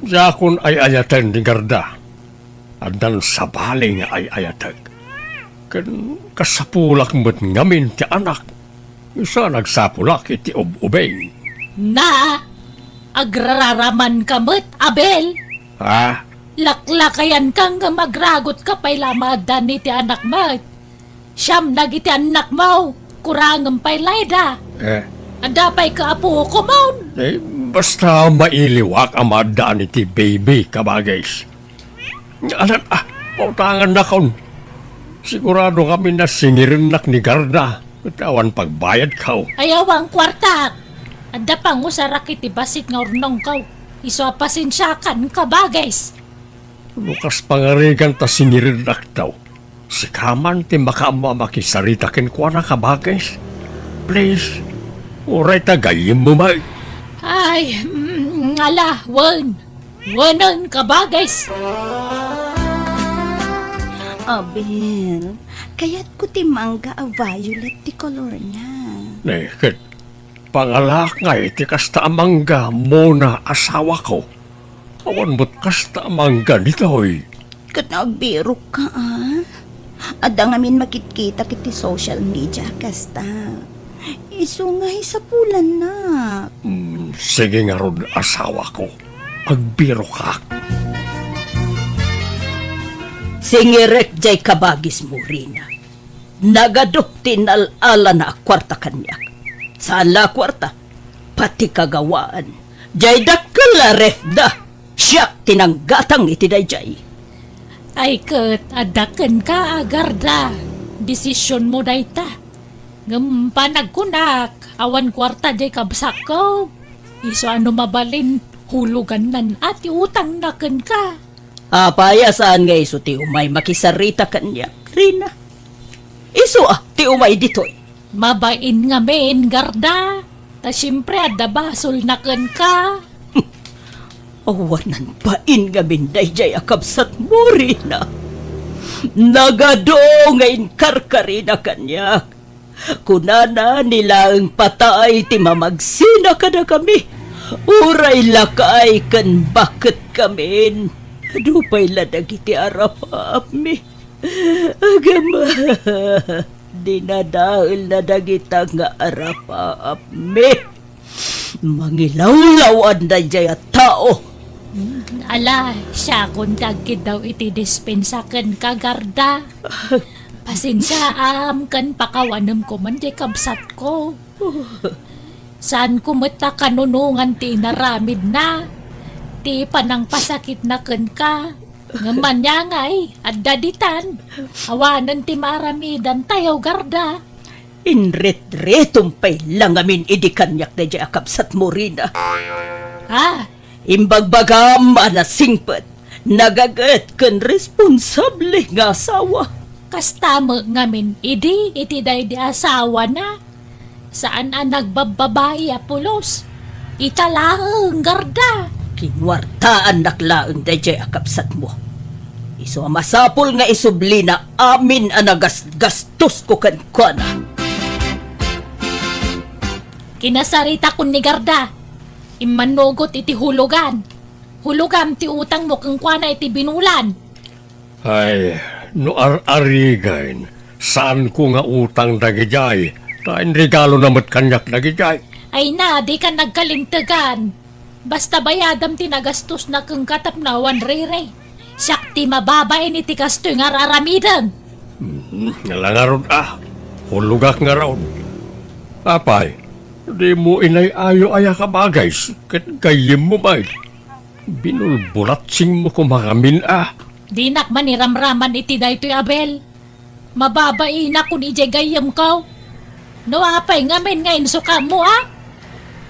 Diakon ay-ayaten ni Garda. Addan sabali nga ay-ayatek. Ken kasapulak met ngamin ti anak. Isu a nagsapulak iti ub-ubing. Na, agrararamanka met, Abel. Ha? Laklakayanka ngem agragutka pay la a maaddaan iti anak met. Siam dagiti annakmo, kurangem pay layda. Eh. Adda pay kaapuko man. Eh, basta mailiwak a maaddaan iti baby, kabagis. Anak, ah, pautangannakon. Sigurado ngamin a singirennak ni Garda, ket awan pagbayadko. Ayaw a kuartak. Adda pangusarak iti bassit nga urnongko. Isu a pasensiakan, kabagis. No kas pangarigan ta singirennak daw, sika man ti makaammo a makisarita kenkuana, kabagis. Please, uray ta gayyemmo met. Ay, mm, ala, wen. Wenen, kabagis. Abel, kayatko ti mangga a violet ti kolorna. Ne, ket pangalaak ngay ti kasta a mangga, Mona, asawako. Awan met kasta a mangga ditoy. Ket agbirokka, a? Adda ngamin makitkitak iti social media kasta. Isu nga isapulannak. Mm, sige ngarud, asawako. Agbirokak. Singirek jay kabagismo, Rina. Nagadok ti inal-alana a kuarta kaniak. Saan la a kuarta, pati kagawaan. Jay dakkel a refda, siak ti nanggatang iti dayjay. Ay ket, adda kenka a Garda. Desisionmo dayta. Ngem panagkunak, awan kuarta jay kabsatko. Isu a no mabalin, hulugannan a ti utangna kenka. Apay a saan nga isu ti umay makisarita kaniak, Rina? Isu a ti umay ditoy. Mabain ngamin, Garda. Ta siempre, adda basolna kenka. Awanan bain ngamin dayjay a kabsatmo, Rina. Nagadu nga inkarkarina kaniak. Kunana, ni laeng patay ti mamagsina kadakami. Uray lakay ken baketkamin, adu pay la dagiti arapaapmi. Agama, dinadaelna dagita nga arapaapmi. Mangilawlaw a daydiay a tao. Hmm, ala, siakon ti agkiddaw iti dispensa kenka, Garda. Pasensiaam ken pakawanem koma diay kabsatko. Saanko met a kanunongan ti inaramidna, ti panangpasakitna kenka. Ngem ania ngay, adda ditan. Awanen ti maaramidantayo, Garda. Inritritmo pay la ngamin idi kaniak daydiay a kabsatmo, Rina. Ah, imbagbagam a nasingpet, nagaget ken responsable nga asawa. Kasta met ngamin idi iti daydi asawana. Saan a nagbabbabai a pulos. Ita laeng, Garda. Kinuartaannak laeng daydiay a kabsatmo. Isu a masapul nga isublina amin a nagasgastosko kenkuana. Kinasaritakon ni Garda. Immanugot iti hulugan. Hulogam ti utangmo kenkuana iti binulan. Ay, no ar-arigen, saanko nga utang dagidiay, ta inregalona met kaniak dagidiay. Ay na, dika nagkalintegan. Basta bayadam ti nagastosna kenka tapno awan riri. Siak ti mababain iti kastoy nga ar-aramidem. Hmm, ala ngarud a. Hulogak ngarud. Apay, dimo inay-ayo aya, kabagis, ket gayyemmo met. Binulbulatsingmo koma ngamin a. Dinak maniramraman iti daytoy, Abel. Mababainak kon idiay gayyemko. No apay ngamin nga insukatmo a?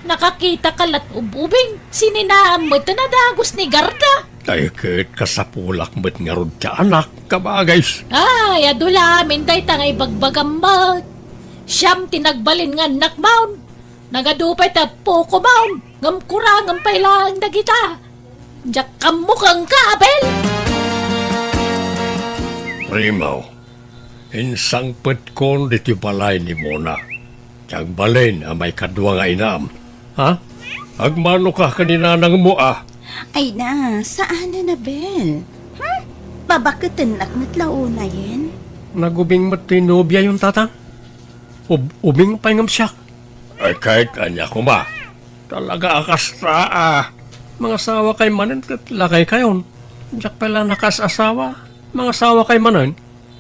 Nakakitaka la't ub-ubing, sininaam met a nadagus ni Garda. Ay, ket kasapulak met ngarud ti anak, kabagis. Ay, adu la amin dayta nga ibagbagam met. Siam ti nagbalin nga annakmon. Nagadu pay ti appokomon, ngem kurangem pay laeng dagita. Diak ammo kenka, Abel! Primo, insangpetkon ditoy balay ni Mona. Ti agbalin a maikadua nga inam. Ha? Agmanoka ken ni nanangmo a? Ay na, saanen, Abel. Hmm? Babaketennak met la unayen. Nagubing met ti nobiayon, Tatang. Ub-, ubing pay ngem siak. Ay, ket ania koma? Talaga a kasta a. Mangasawakay manen ket lakaykayon. Diak pay la nakaas-asawa. Mangasawakay manen.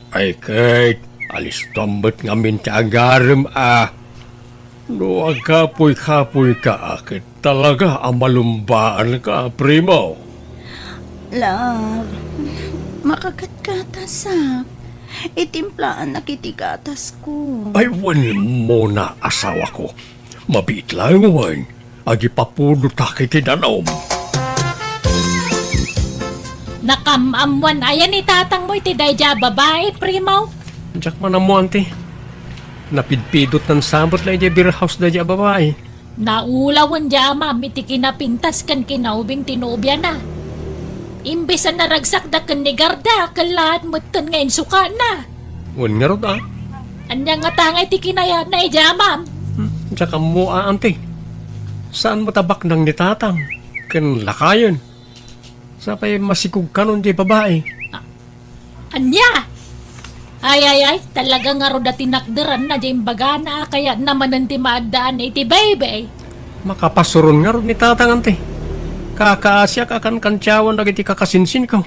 Ay, ket alistuam met ngamin ti agarem a. No agkapuy-kapuyka a, ket talaga a malumbaan ka, Primo. Love, makagatgatasak. Itimplaannak iti gatasko. Ay, wen, Mona, asawako. Mabiit laeng wen, agipapudotak iti danum. Nakam-ammoan aya ni tatangmo iti daydiay a babai, Primo? Diak man ammo, Auntie. Napidpidot nansabet la idiay beer house daydiay a babai. Naulawen di amam iti kinapintas ken kinaubing ti nobiana. Imbes a naragsakda ken ni Garda, kellaat metten nga insukatna. Wen ngarud a. Ania ngata ngay ti kinayatna idi amam? Hmm, diak ammo a, Auntie. Saan met a baknang ni tatang ken lakayen. Sapay masikog kanon di babai. Ania? Ay, ay, ay, talaga ngarud a tinakderanna di imbagana a kayatna manen ti maaddaan iti baybay. Makapasuron ngarud ni tatang, Auntie. Kakaasiak a kankantiawan dagiti kakasinsinko.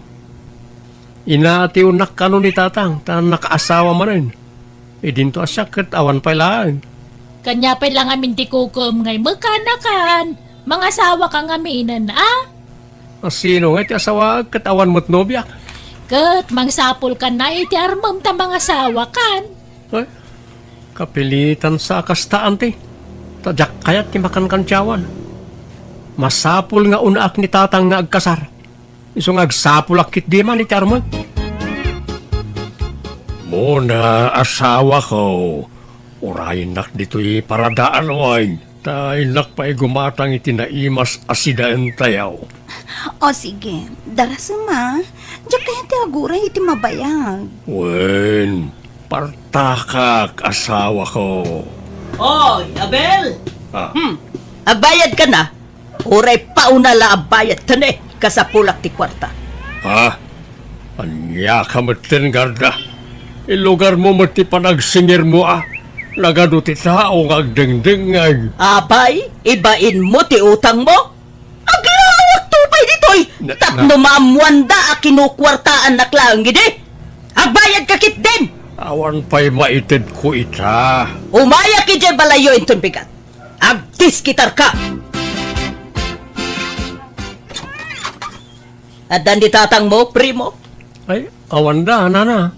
Inatiwnak kanon ni tatang, ta nakaasawa manen. Idinto a siak ket awan pay laeng. Kania pay la ngamin ti kukuem ngay mekanakan. Mangasawaka ngaminen, a? A, sino ngay ti asawaek ket awan met nobiak? Ket mangsapulkan a iti armem ta mangasawakan. Ay, kapilitan sa a kasta, Auntie. Ta diak kayat ti makankantiawan. Masapul nga unaak ni tatang nga agkasar. Isu nga agsapulak ketdi man iti armem. Mona, asawako, urayennak ditoy paradaan wen. Ta innak pay gumatang iti naimas a sidaentayo. O sige, darasem a. Diak kayat ti aguray iti mabayag. Wen, partakak, asawako. Oy, Abel! Ah. Hmm. Agbayad ka na? Uray pauna la a bayad, tane, kasapulak ti kuarta. Ha? Ania ka metten, Garda? Ilugarmo met ti panagsingirmo a. Nagadu ti tao nga agdengdengngeg. Apay, ibainmo ti utangmo? Aglawakto pay ditoy. Na, tapno na- maammoanda a kinukuartaannak laeng idi. Agbayad ka ketdin. Awan pay maitedko ita. Umayak idiay balayyo inton bigat. Agdiskitarka! Addan di tatangmo, primo? Ay, awanda, nana.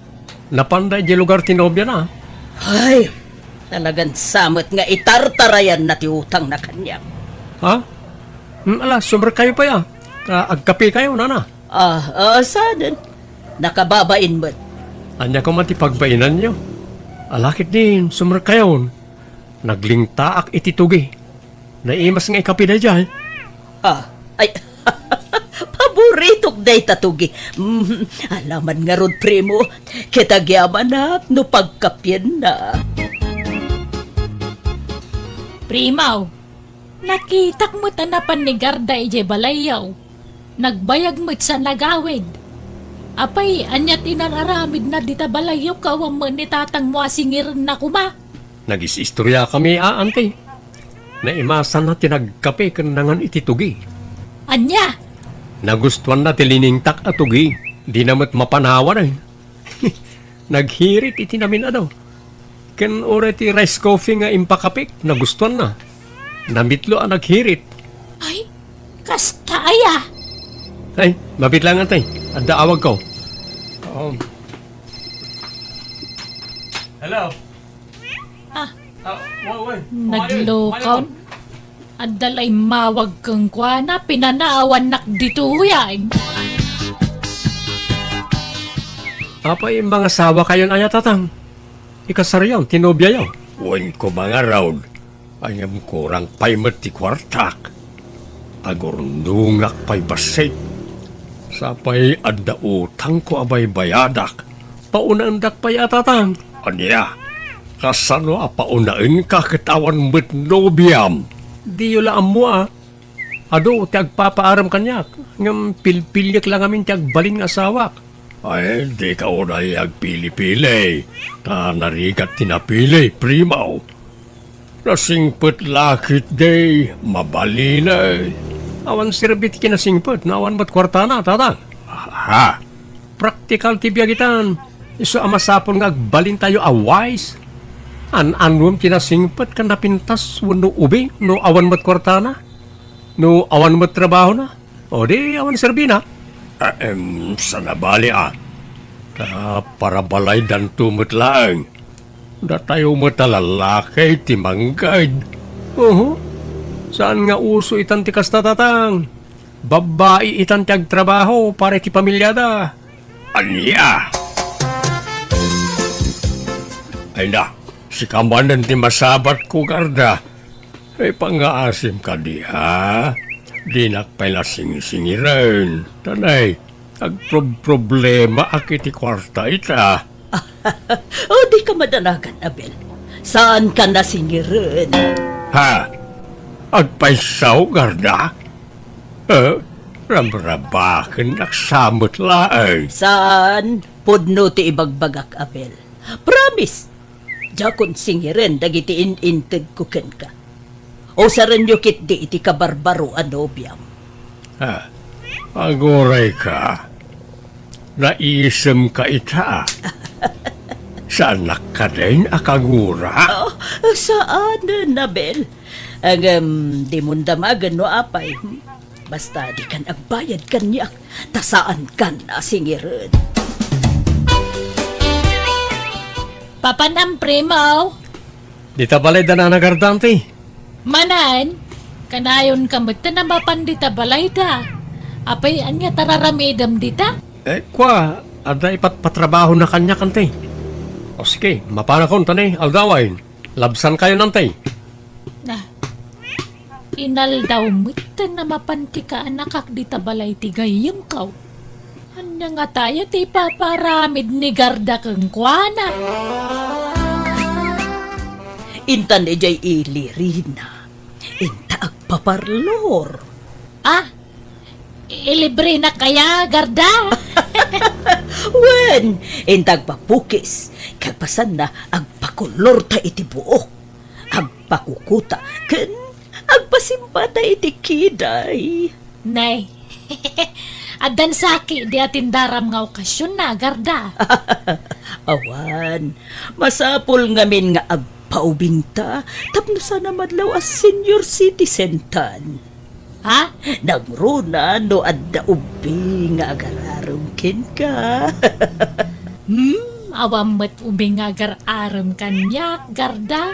Napanda idiay lugar ti nobiana. Ay, talagan sa met nga itartarayanna ti utangna kaniak. Ha? Hmm, ala, sumrekkayo pay a. Ah, agkapekayo, nana. Ah, ah, saanen? Nakababain met. Ania koma ti pagbainanyo? Ala ketdin, sumrekkayon. Naglingtaak iti tugi. Naimas nga ikapi daydiay. Ah, ay, paboritok dayta tugi. Mm, alaman ngarud, primo, ket agyamanak no pagkapienna. Primo, nakitak met a napan ni Garda idiay balayyo. Nagbayag met sa nagawid. Apay, ania ti inar-aramidna dita balayyo ket awan met ni tatangmo a singirenna koma? Nagis-istoriakami a, anti. Naimasanna ti nagkape ken nangan iti tugi. Ania? Nagustuanna ti liningtak a tugi. Dina met mapanawan, eh. Naghirit iti namin-adu. Ken uray ti rice coffee nga impakapek, nagustuanna. Namitlo a naghirit. Ay, kasta aya? Ay, mabit lang, anti. Adda awagko. Um. Hello? Ah. Ah, wa-, wa-, Naglokaw. Adda la immawag kenkuana, pinanawannak ditoy. Apay, mangasawakayon aya, tatang? Ikasaryon ti nobiayo? Wen ko mangarud. Ngem kurang pay met ti kuartak. Agurnongak pay bassit. Sapay adda utangko a baybayadak. Paunendak pay a, tatang. Ania? Kasano a paunenka ket awan met nobiam? Diyo la ammo a. Adu ti agpapaarem kaniak, ngem pilpiliek la ngamin ti agbalin nga asawak. Ay, dika unay agpili-pili, ta narigat ti napili, primo. Nasingpet la ketdi, mabalinen. Awan serbi ti kinasingpet no awan met kuartana, tatang. Aha. Praktikal ti biag itan. Isu a masapul nga agbalintayo a wise. An-anuem ti nasingpet ken napintas wenno ubing no awan met kuartana? No awan met trabahona? O di awan serbina? Ahem, saan a bale a. Ta parabalaydanto met laeng. Datayo met a lalaki ti manggad. Uhu. Saan nga uso itan ti kasta, tatang. Babbai itan ti agtrabaho para iti pamiliada. Ania? Ay na, sika manen ti masabatko, Garda. Ay, pangngaasim kadi, ha? Dinak pay nasingsingiren. Tanay, agprob-problemaak iti kuarta ita. O, dika madanagan, Abel. Saanka nasingiren. Ha? Agpaysaw, Garda? Eh, ramrabakennak sa met laeng. Saan? Pudno ti ibagbagak, Abel. Promise! Diakon singiren dagiti in-intedko kenka. Usarenyo ketdi iti kabarbaro a nobiam. Ah, agurayka. Naisemka ita. Saannak kadin a kagura? Oh, saanen, Abel. Ngem, dimon damagen no apay. Basta dikan agbayad kaniak, ta saankan a singiren. Papanam, primo. Dita balay da nanagardanti. Manen, kanayonka met a mapan dita balayda. Apay, ania ti ar-aramidem dita? Eh, kua, adda ipatpatrabahona kaniak, anti. O sige, mapanakon, tani, aldawen. Labsankayo, anti. Na, Inaldaw metten a mapan ti kaanakak dita balay ti gayyemko. Ania ngata aya ti ipaparamid ni Garda kenkuana? Intan idiay ili, Rina. Inta agpaparlor. Ah, ilibrena kaya, Garda? Wen, inta agpapukis. Kalpasanna, agpakolorta iti buok. Agpakukuta ken agpasimbata iti kiday. Nay, addan saki di atindaram nga okasionna, Garda. Awan, masapul ngamin nga agpaubingta tapno saan a madlaw a senior citizen tan. Ha? Nangruna no adda ubing nga agar-arem kenka. Hmm, awan met ubing nga agar-arem kaniak, Garda.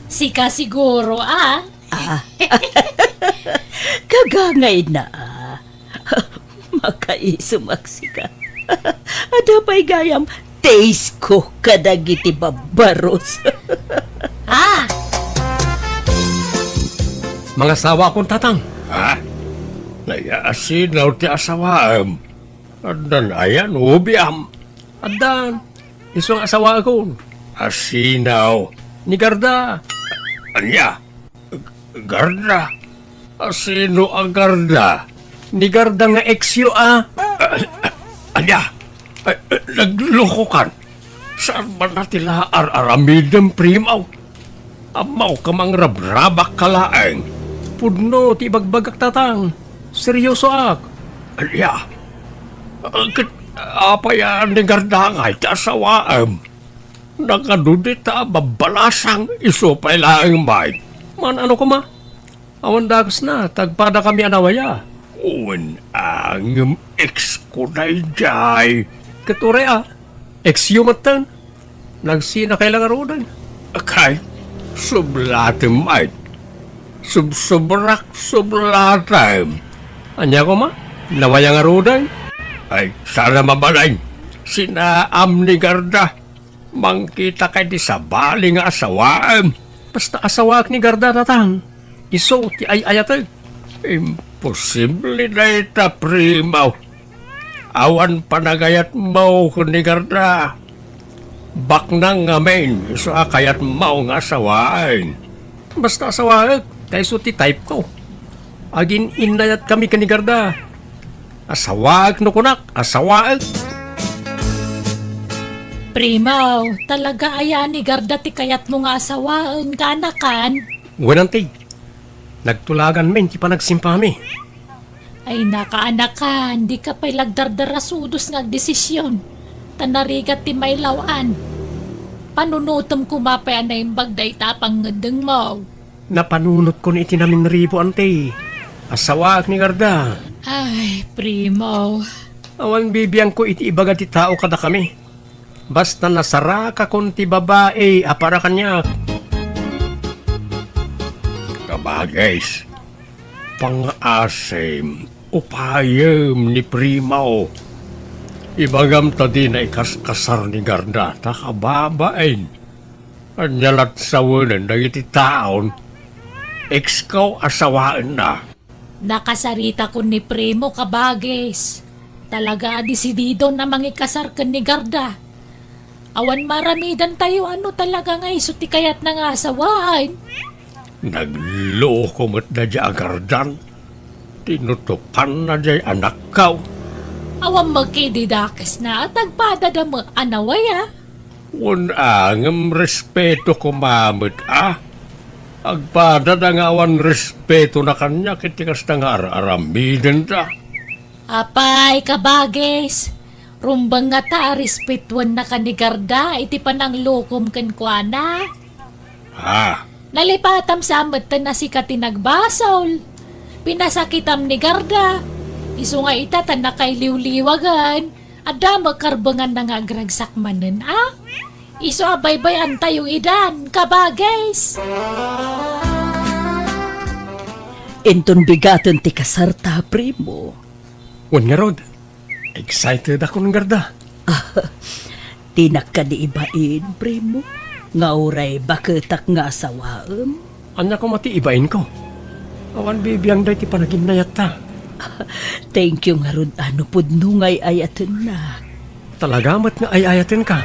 Sika siguro, ah. Ah. Kagangayna, ah. Makaisumak sika. Adda pay gayam taste ko kadagiti babbaros. Ah! Mangasawakon, Tatang. Ha? Nayaasinaw ti asawaem. Addan aya no biam? Addan. Isu nga asawaekon. Asinaw? Ni Garda. Ania? Garda? Asino a Garda? Ni Garda nga ex-yo a. Ah, ania? Ay, naglokokan. Saan man na ti laar aramidem, Primo? Ammok a mangrabrabak ka laeng. Pudno ti ibagbagak, Tatang. Seryosoak. Ania? Ah, ket apay a ni Garda ngay ti asawaem? Nakadudi ta babbalasang isu pay laeng met. Maan-ano koma? Awan dakesna, ta agpadakami a nawaya. Wen a ngem ex ko daydiay. Ket uray a, ex-yo metten. Nagsinakay la ngaruden. Kay, sublatem met. Subsobrak, sublatem. Ania koma? Nawaya ngaruden? Ay, saan a mabalin. Sinaam ni Garda. Mangkitaka iti sabali nga asawaem. Basta asawaek ni Garda, Tatang. Isu ti ay-ayatek. Imposible dayta, Primo. Awan panagayatmo ken ni Garda. Baknang ngamin isu a kayatmo nga asawaen. Basta asawaek, ta isu ti type ko. Agin-innayatkami ken ni Garda. Asawaek no kunak, asawaek. Primo, talaga aya ni Garda ti kayatmo nga asawaen, kaanakan? Wen, anti. Nagtulaganmin ti panagsimpami. Ay, nakaanakan, dika pay lagdardarasudos nga agdesisyon. Ta narigat ti mailaw-an. Panunotem koma pay a naimbag dayta a pangngeddengmo. Napanunotkon iti naminribo, anti. Asawaek ni Garda. Ay, Primo. Awan bibiangko iti ibaga ti tao kadakami. Basta nasarakakon ti babai a para kaniak. Kabagis, pangngaasim, upayem ni Primo. Ibagam ta dina ikaskasar ni Garda, ta kababain. Ania lat sawenen dagiti taon? Ex ko a sawaenna. Nakasaritakon ni Primo, kabagis. Talaga a desididon a mangikasar ken ni Garda. Awan maaramidantayo a no talaga nga isu ti kayatna nga asawaen. Nagloko met daydiay a Gardan. Tinutopanna diay anakko. Awan met idi dakesna a tagpadada met a nawaya. Wen a, ngem respeto koma met a. Agpadada nga awan respetona kaniak iti kasta nga ar-aramidenda. Apay, kabagis, rumbeng ngata a respetuennaka ni Garda iti pananglokom kenkuana? Ha? Nalipatam sa metten a sika ti nagbasol. Pinasakitam ni Garda. Isu nga ita ta nakailiwliwagan. Adda met karbenganna nga agragsak manen, a? Isu a baybay-antayo idan, kabagis. Inton bigaten ti kasarta, Primo. Wen ngarud, excited akon, Garda. Dinak kadi ibain, Primo, nga uray baketak nga asawaem. Ania koma ti ibainko? Awan bibiangda iti panaginnayatta. Thank you ngarud a no pudno nga ay-ayatennak. Talaga met nga ay-ayatenka.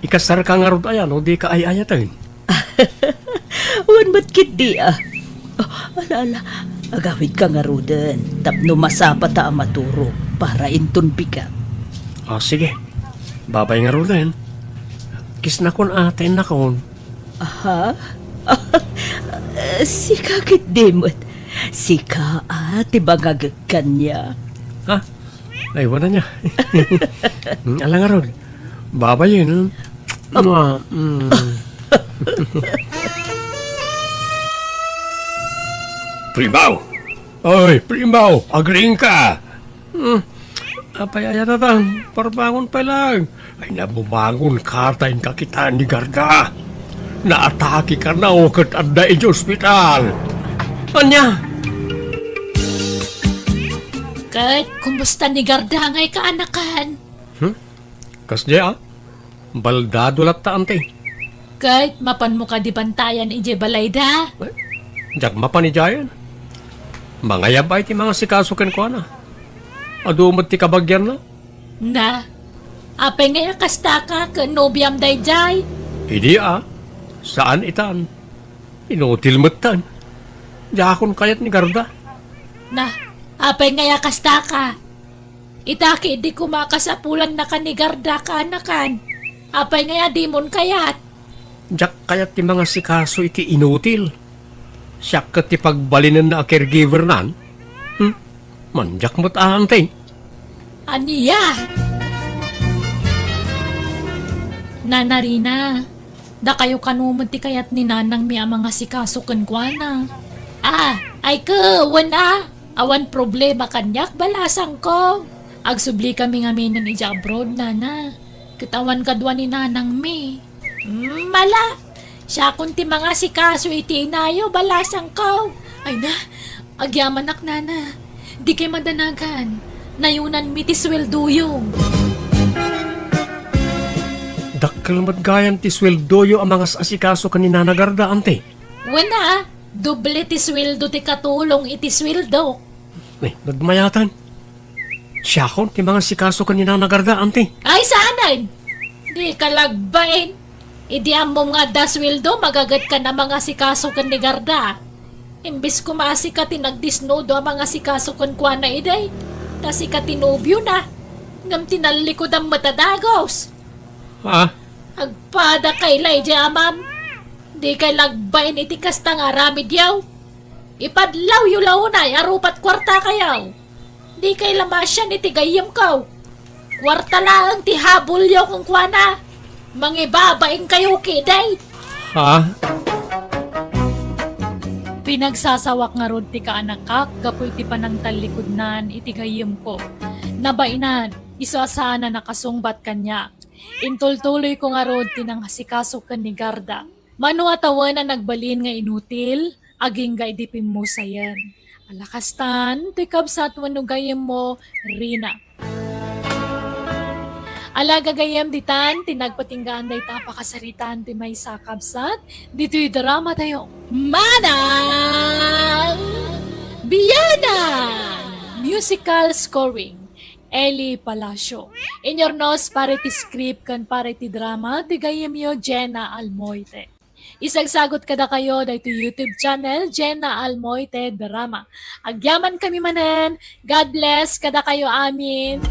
Ikasarka ngarud aya no dika ay-ayaten? Wen met ketdi a. Oh, ala, ala. Agawidka ngaruden tapno masapata a maturog para inton bigat. Ah, sige. Babay ngaruden. Kisnakon a ta innakon. Aha? Sika ketdi met. Sika a ti bangagek kaniak. Ha? Ay, wala niya. Hmm, ala ngarud. Babayen, hmm? Mua, hmm. Primaw! Oy, Primaw! Agriingka! Hmm. Apay aya tatan? Parbangon pay lang. Ay, nabumangon ka ta inka kitaan ni Garda. Naatake kano ket adda iti ospital. Ania? Ket, kumusta ni Garda ngay kaanakan? Hmm? Kasdiay, ah? Baldado latta, anti. Ket, mapanmo kadi bantayan idiay balayda? Eh, diak mapan idiayen. Mangayab ay ti mangasikaso kenkuana. Adu met ti kabagianna. Na, apay ngay a kastaka ken nobiam daydiay? Idi a, saan itan. Inutil metten. Diakon kayat ni Garda. Na, apay ngay a kastaka? Ita ketdi koma a kasapulannaka ni Garda kaanakan. Apay ngay a dimon kayat? Diak kayat ti mangasikaso iti inutil. Siak ket ti pagbalinenna a caregiver nan. Hmm? Mandiak met a, anti. Ania? Nana Rina, dakayo kano met ti kayat ni nanangmi a mangasikaso kenkuana? Ah, ay ket, wen a, awan problema kaniak, balasangko. Agsublikami ngaminen idiay abroad, nana. Ket awan kadua ni nanangmi. Mm, mala, siakon ti mangasikaso iti inayo, balasangko. Ay na, agyamanak, nana. Dikay madanagan. Nayunanmi ti sueldoyo. Dakkel met gayam ti sueldoyo a mangas-asikaso ken ni Nana Garda, anti. Wen a, doble ti sueldo ti katulong iti sueldo. Eh, nagmayatan. Siakon ti mangasikaso ken ni Nana Garda, anti. Ay, saanen? Dika lagbain. Idi ammom nga adda sueldo, magagetka a mangasikaso ken ni Garda. Imbes koma a sika ti nagdisnudo a mangasikaso kenkuana idi, ta sika ti nobiona. Ngem tinallikudam met a dagus. Ah? Agpadakay la idiay amam. Dikay lagbain iti kasta nga aramidyo. Ipadlawyo la unay a rupat kuartakayo. Dikay la masian iti gayyemko. Kuarta laeng ti habulyo kenkuana. Mangibabainkayo ketdi. Ha? Pinagsasawak ngarud ti kaanakak gapu iti panangtallikudnan iti gayyemko. Nabainan, isu a saan a nakasungbat kaniak. Intultuloyko ngarud ti nangasikaso ken ni Garda. Mano a tawen a nagbalin nga inutil, agingga idi pimmusayen. Ala kastan, toy kabsat wenno gayyemmo, Rina. Ala gagayyem, ditan ti nagpatinggaan dayta a pakasaritaan ti maysa a kabsat, ditoy dramatayo. Manang Biyanan! Musical scoring, Eli Palacio. Inyurnos para iti script ken para iti drama ti gayyemyo, Jenna Almoite. Isagsagut kadakayo daytoy YouTube channel, Jenna Almoite Drama. Agyamankami manen. God bless kadakayo amin.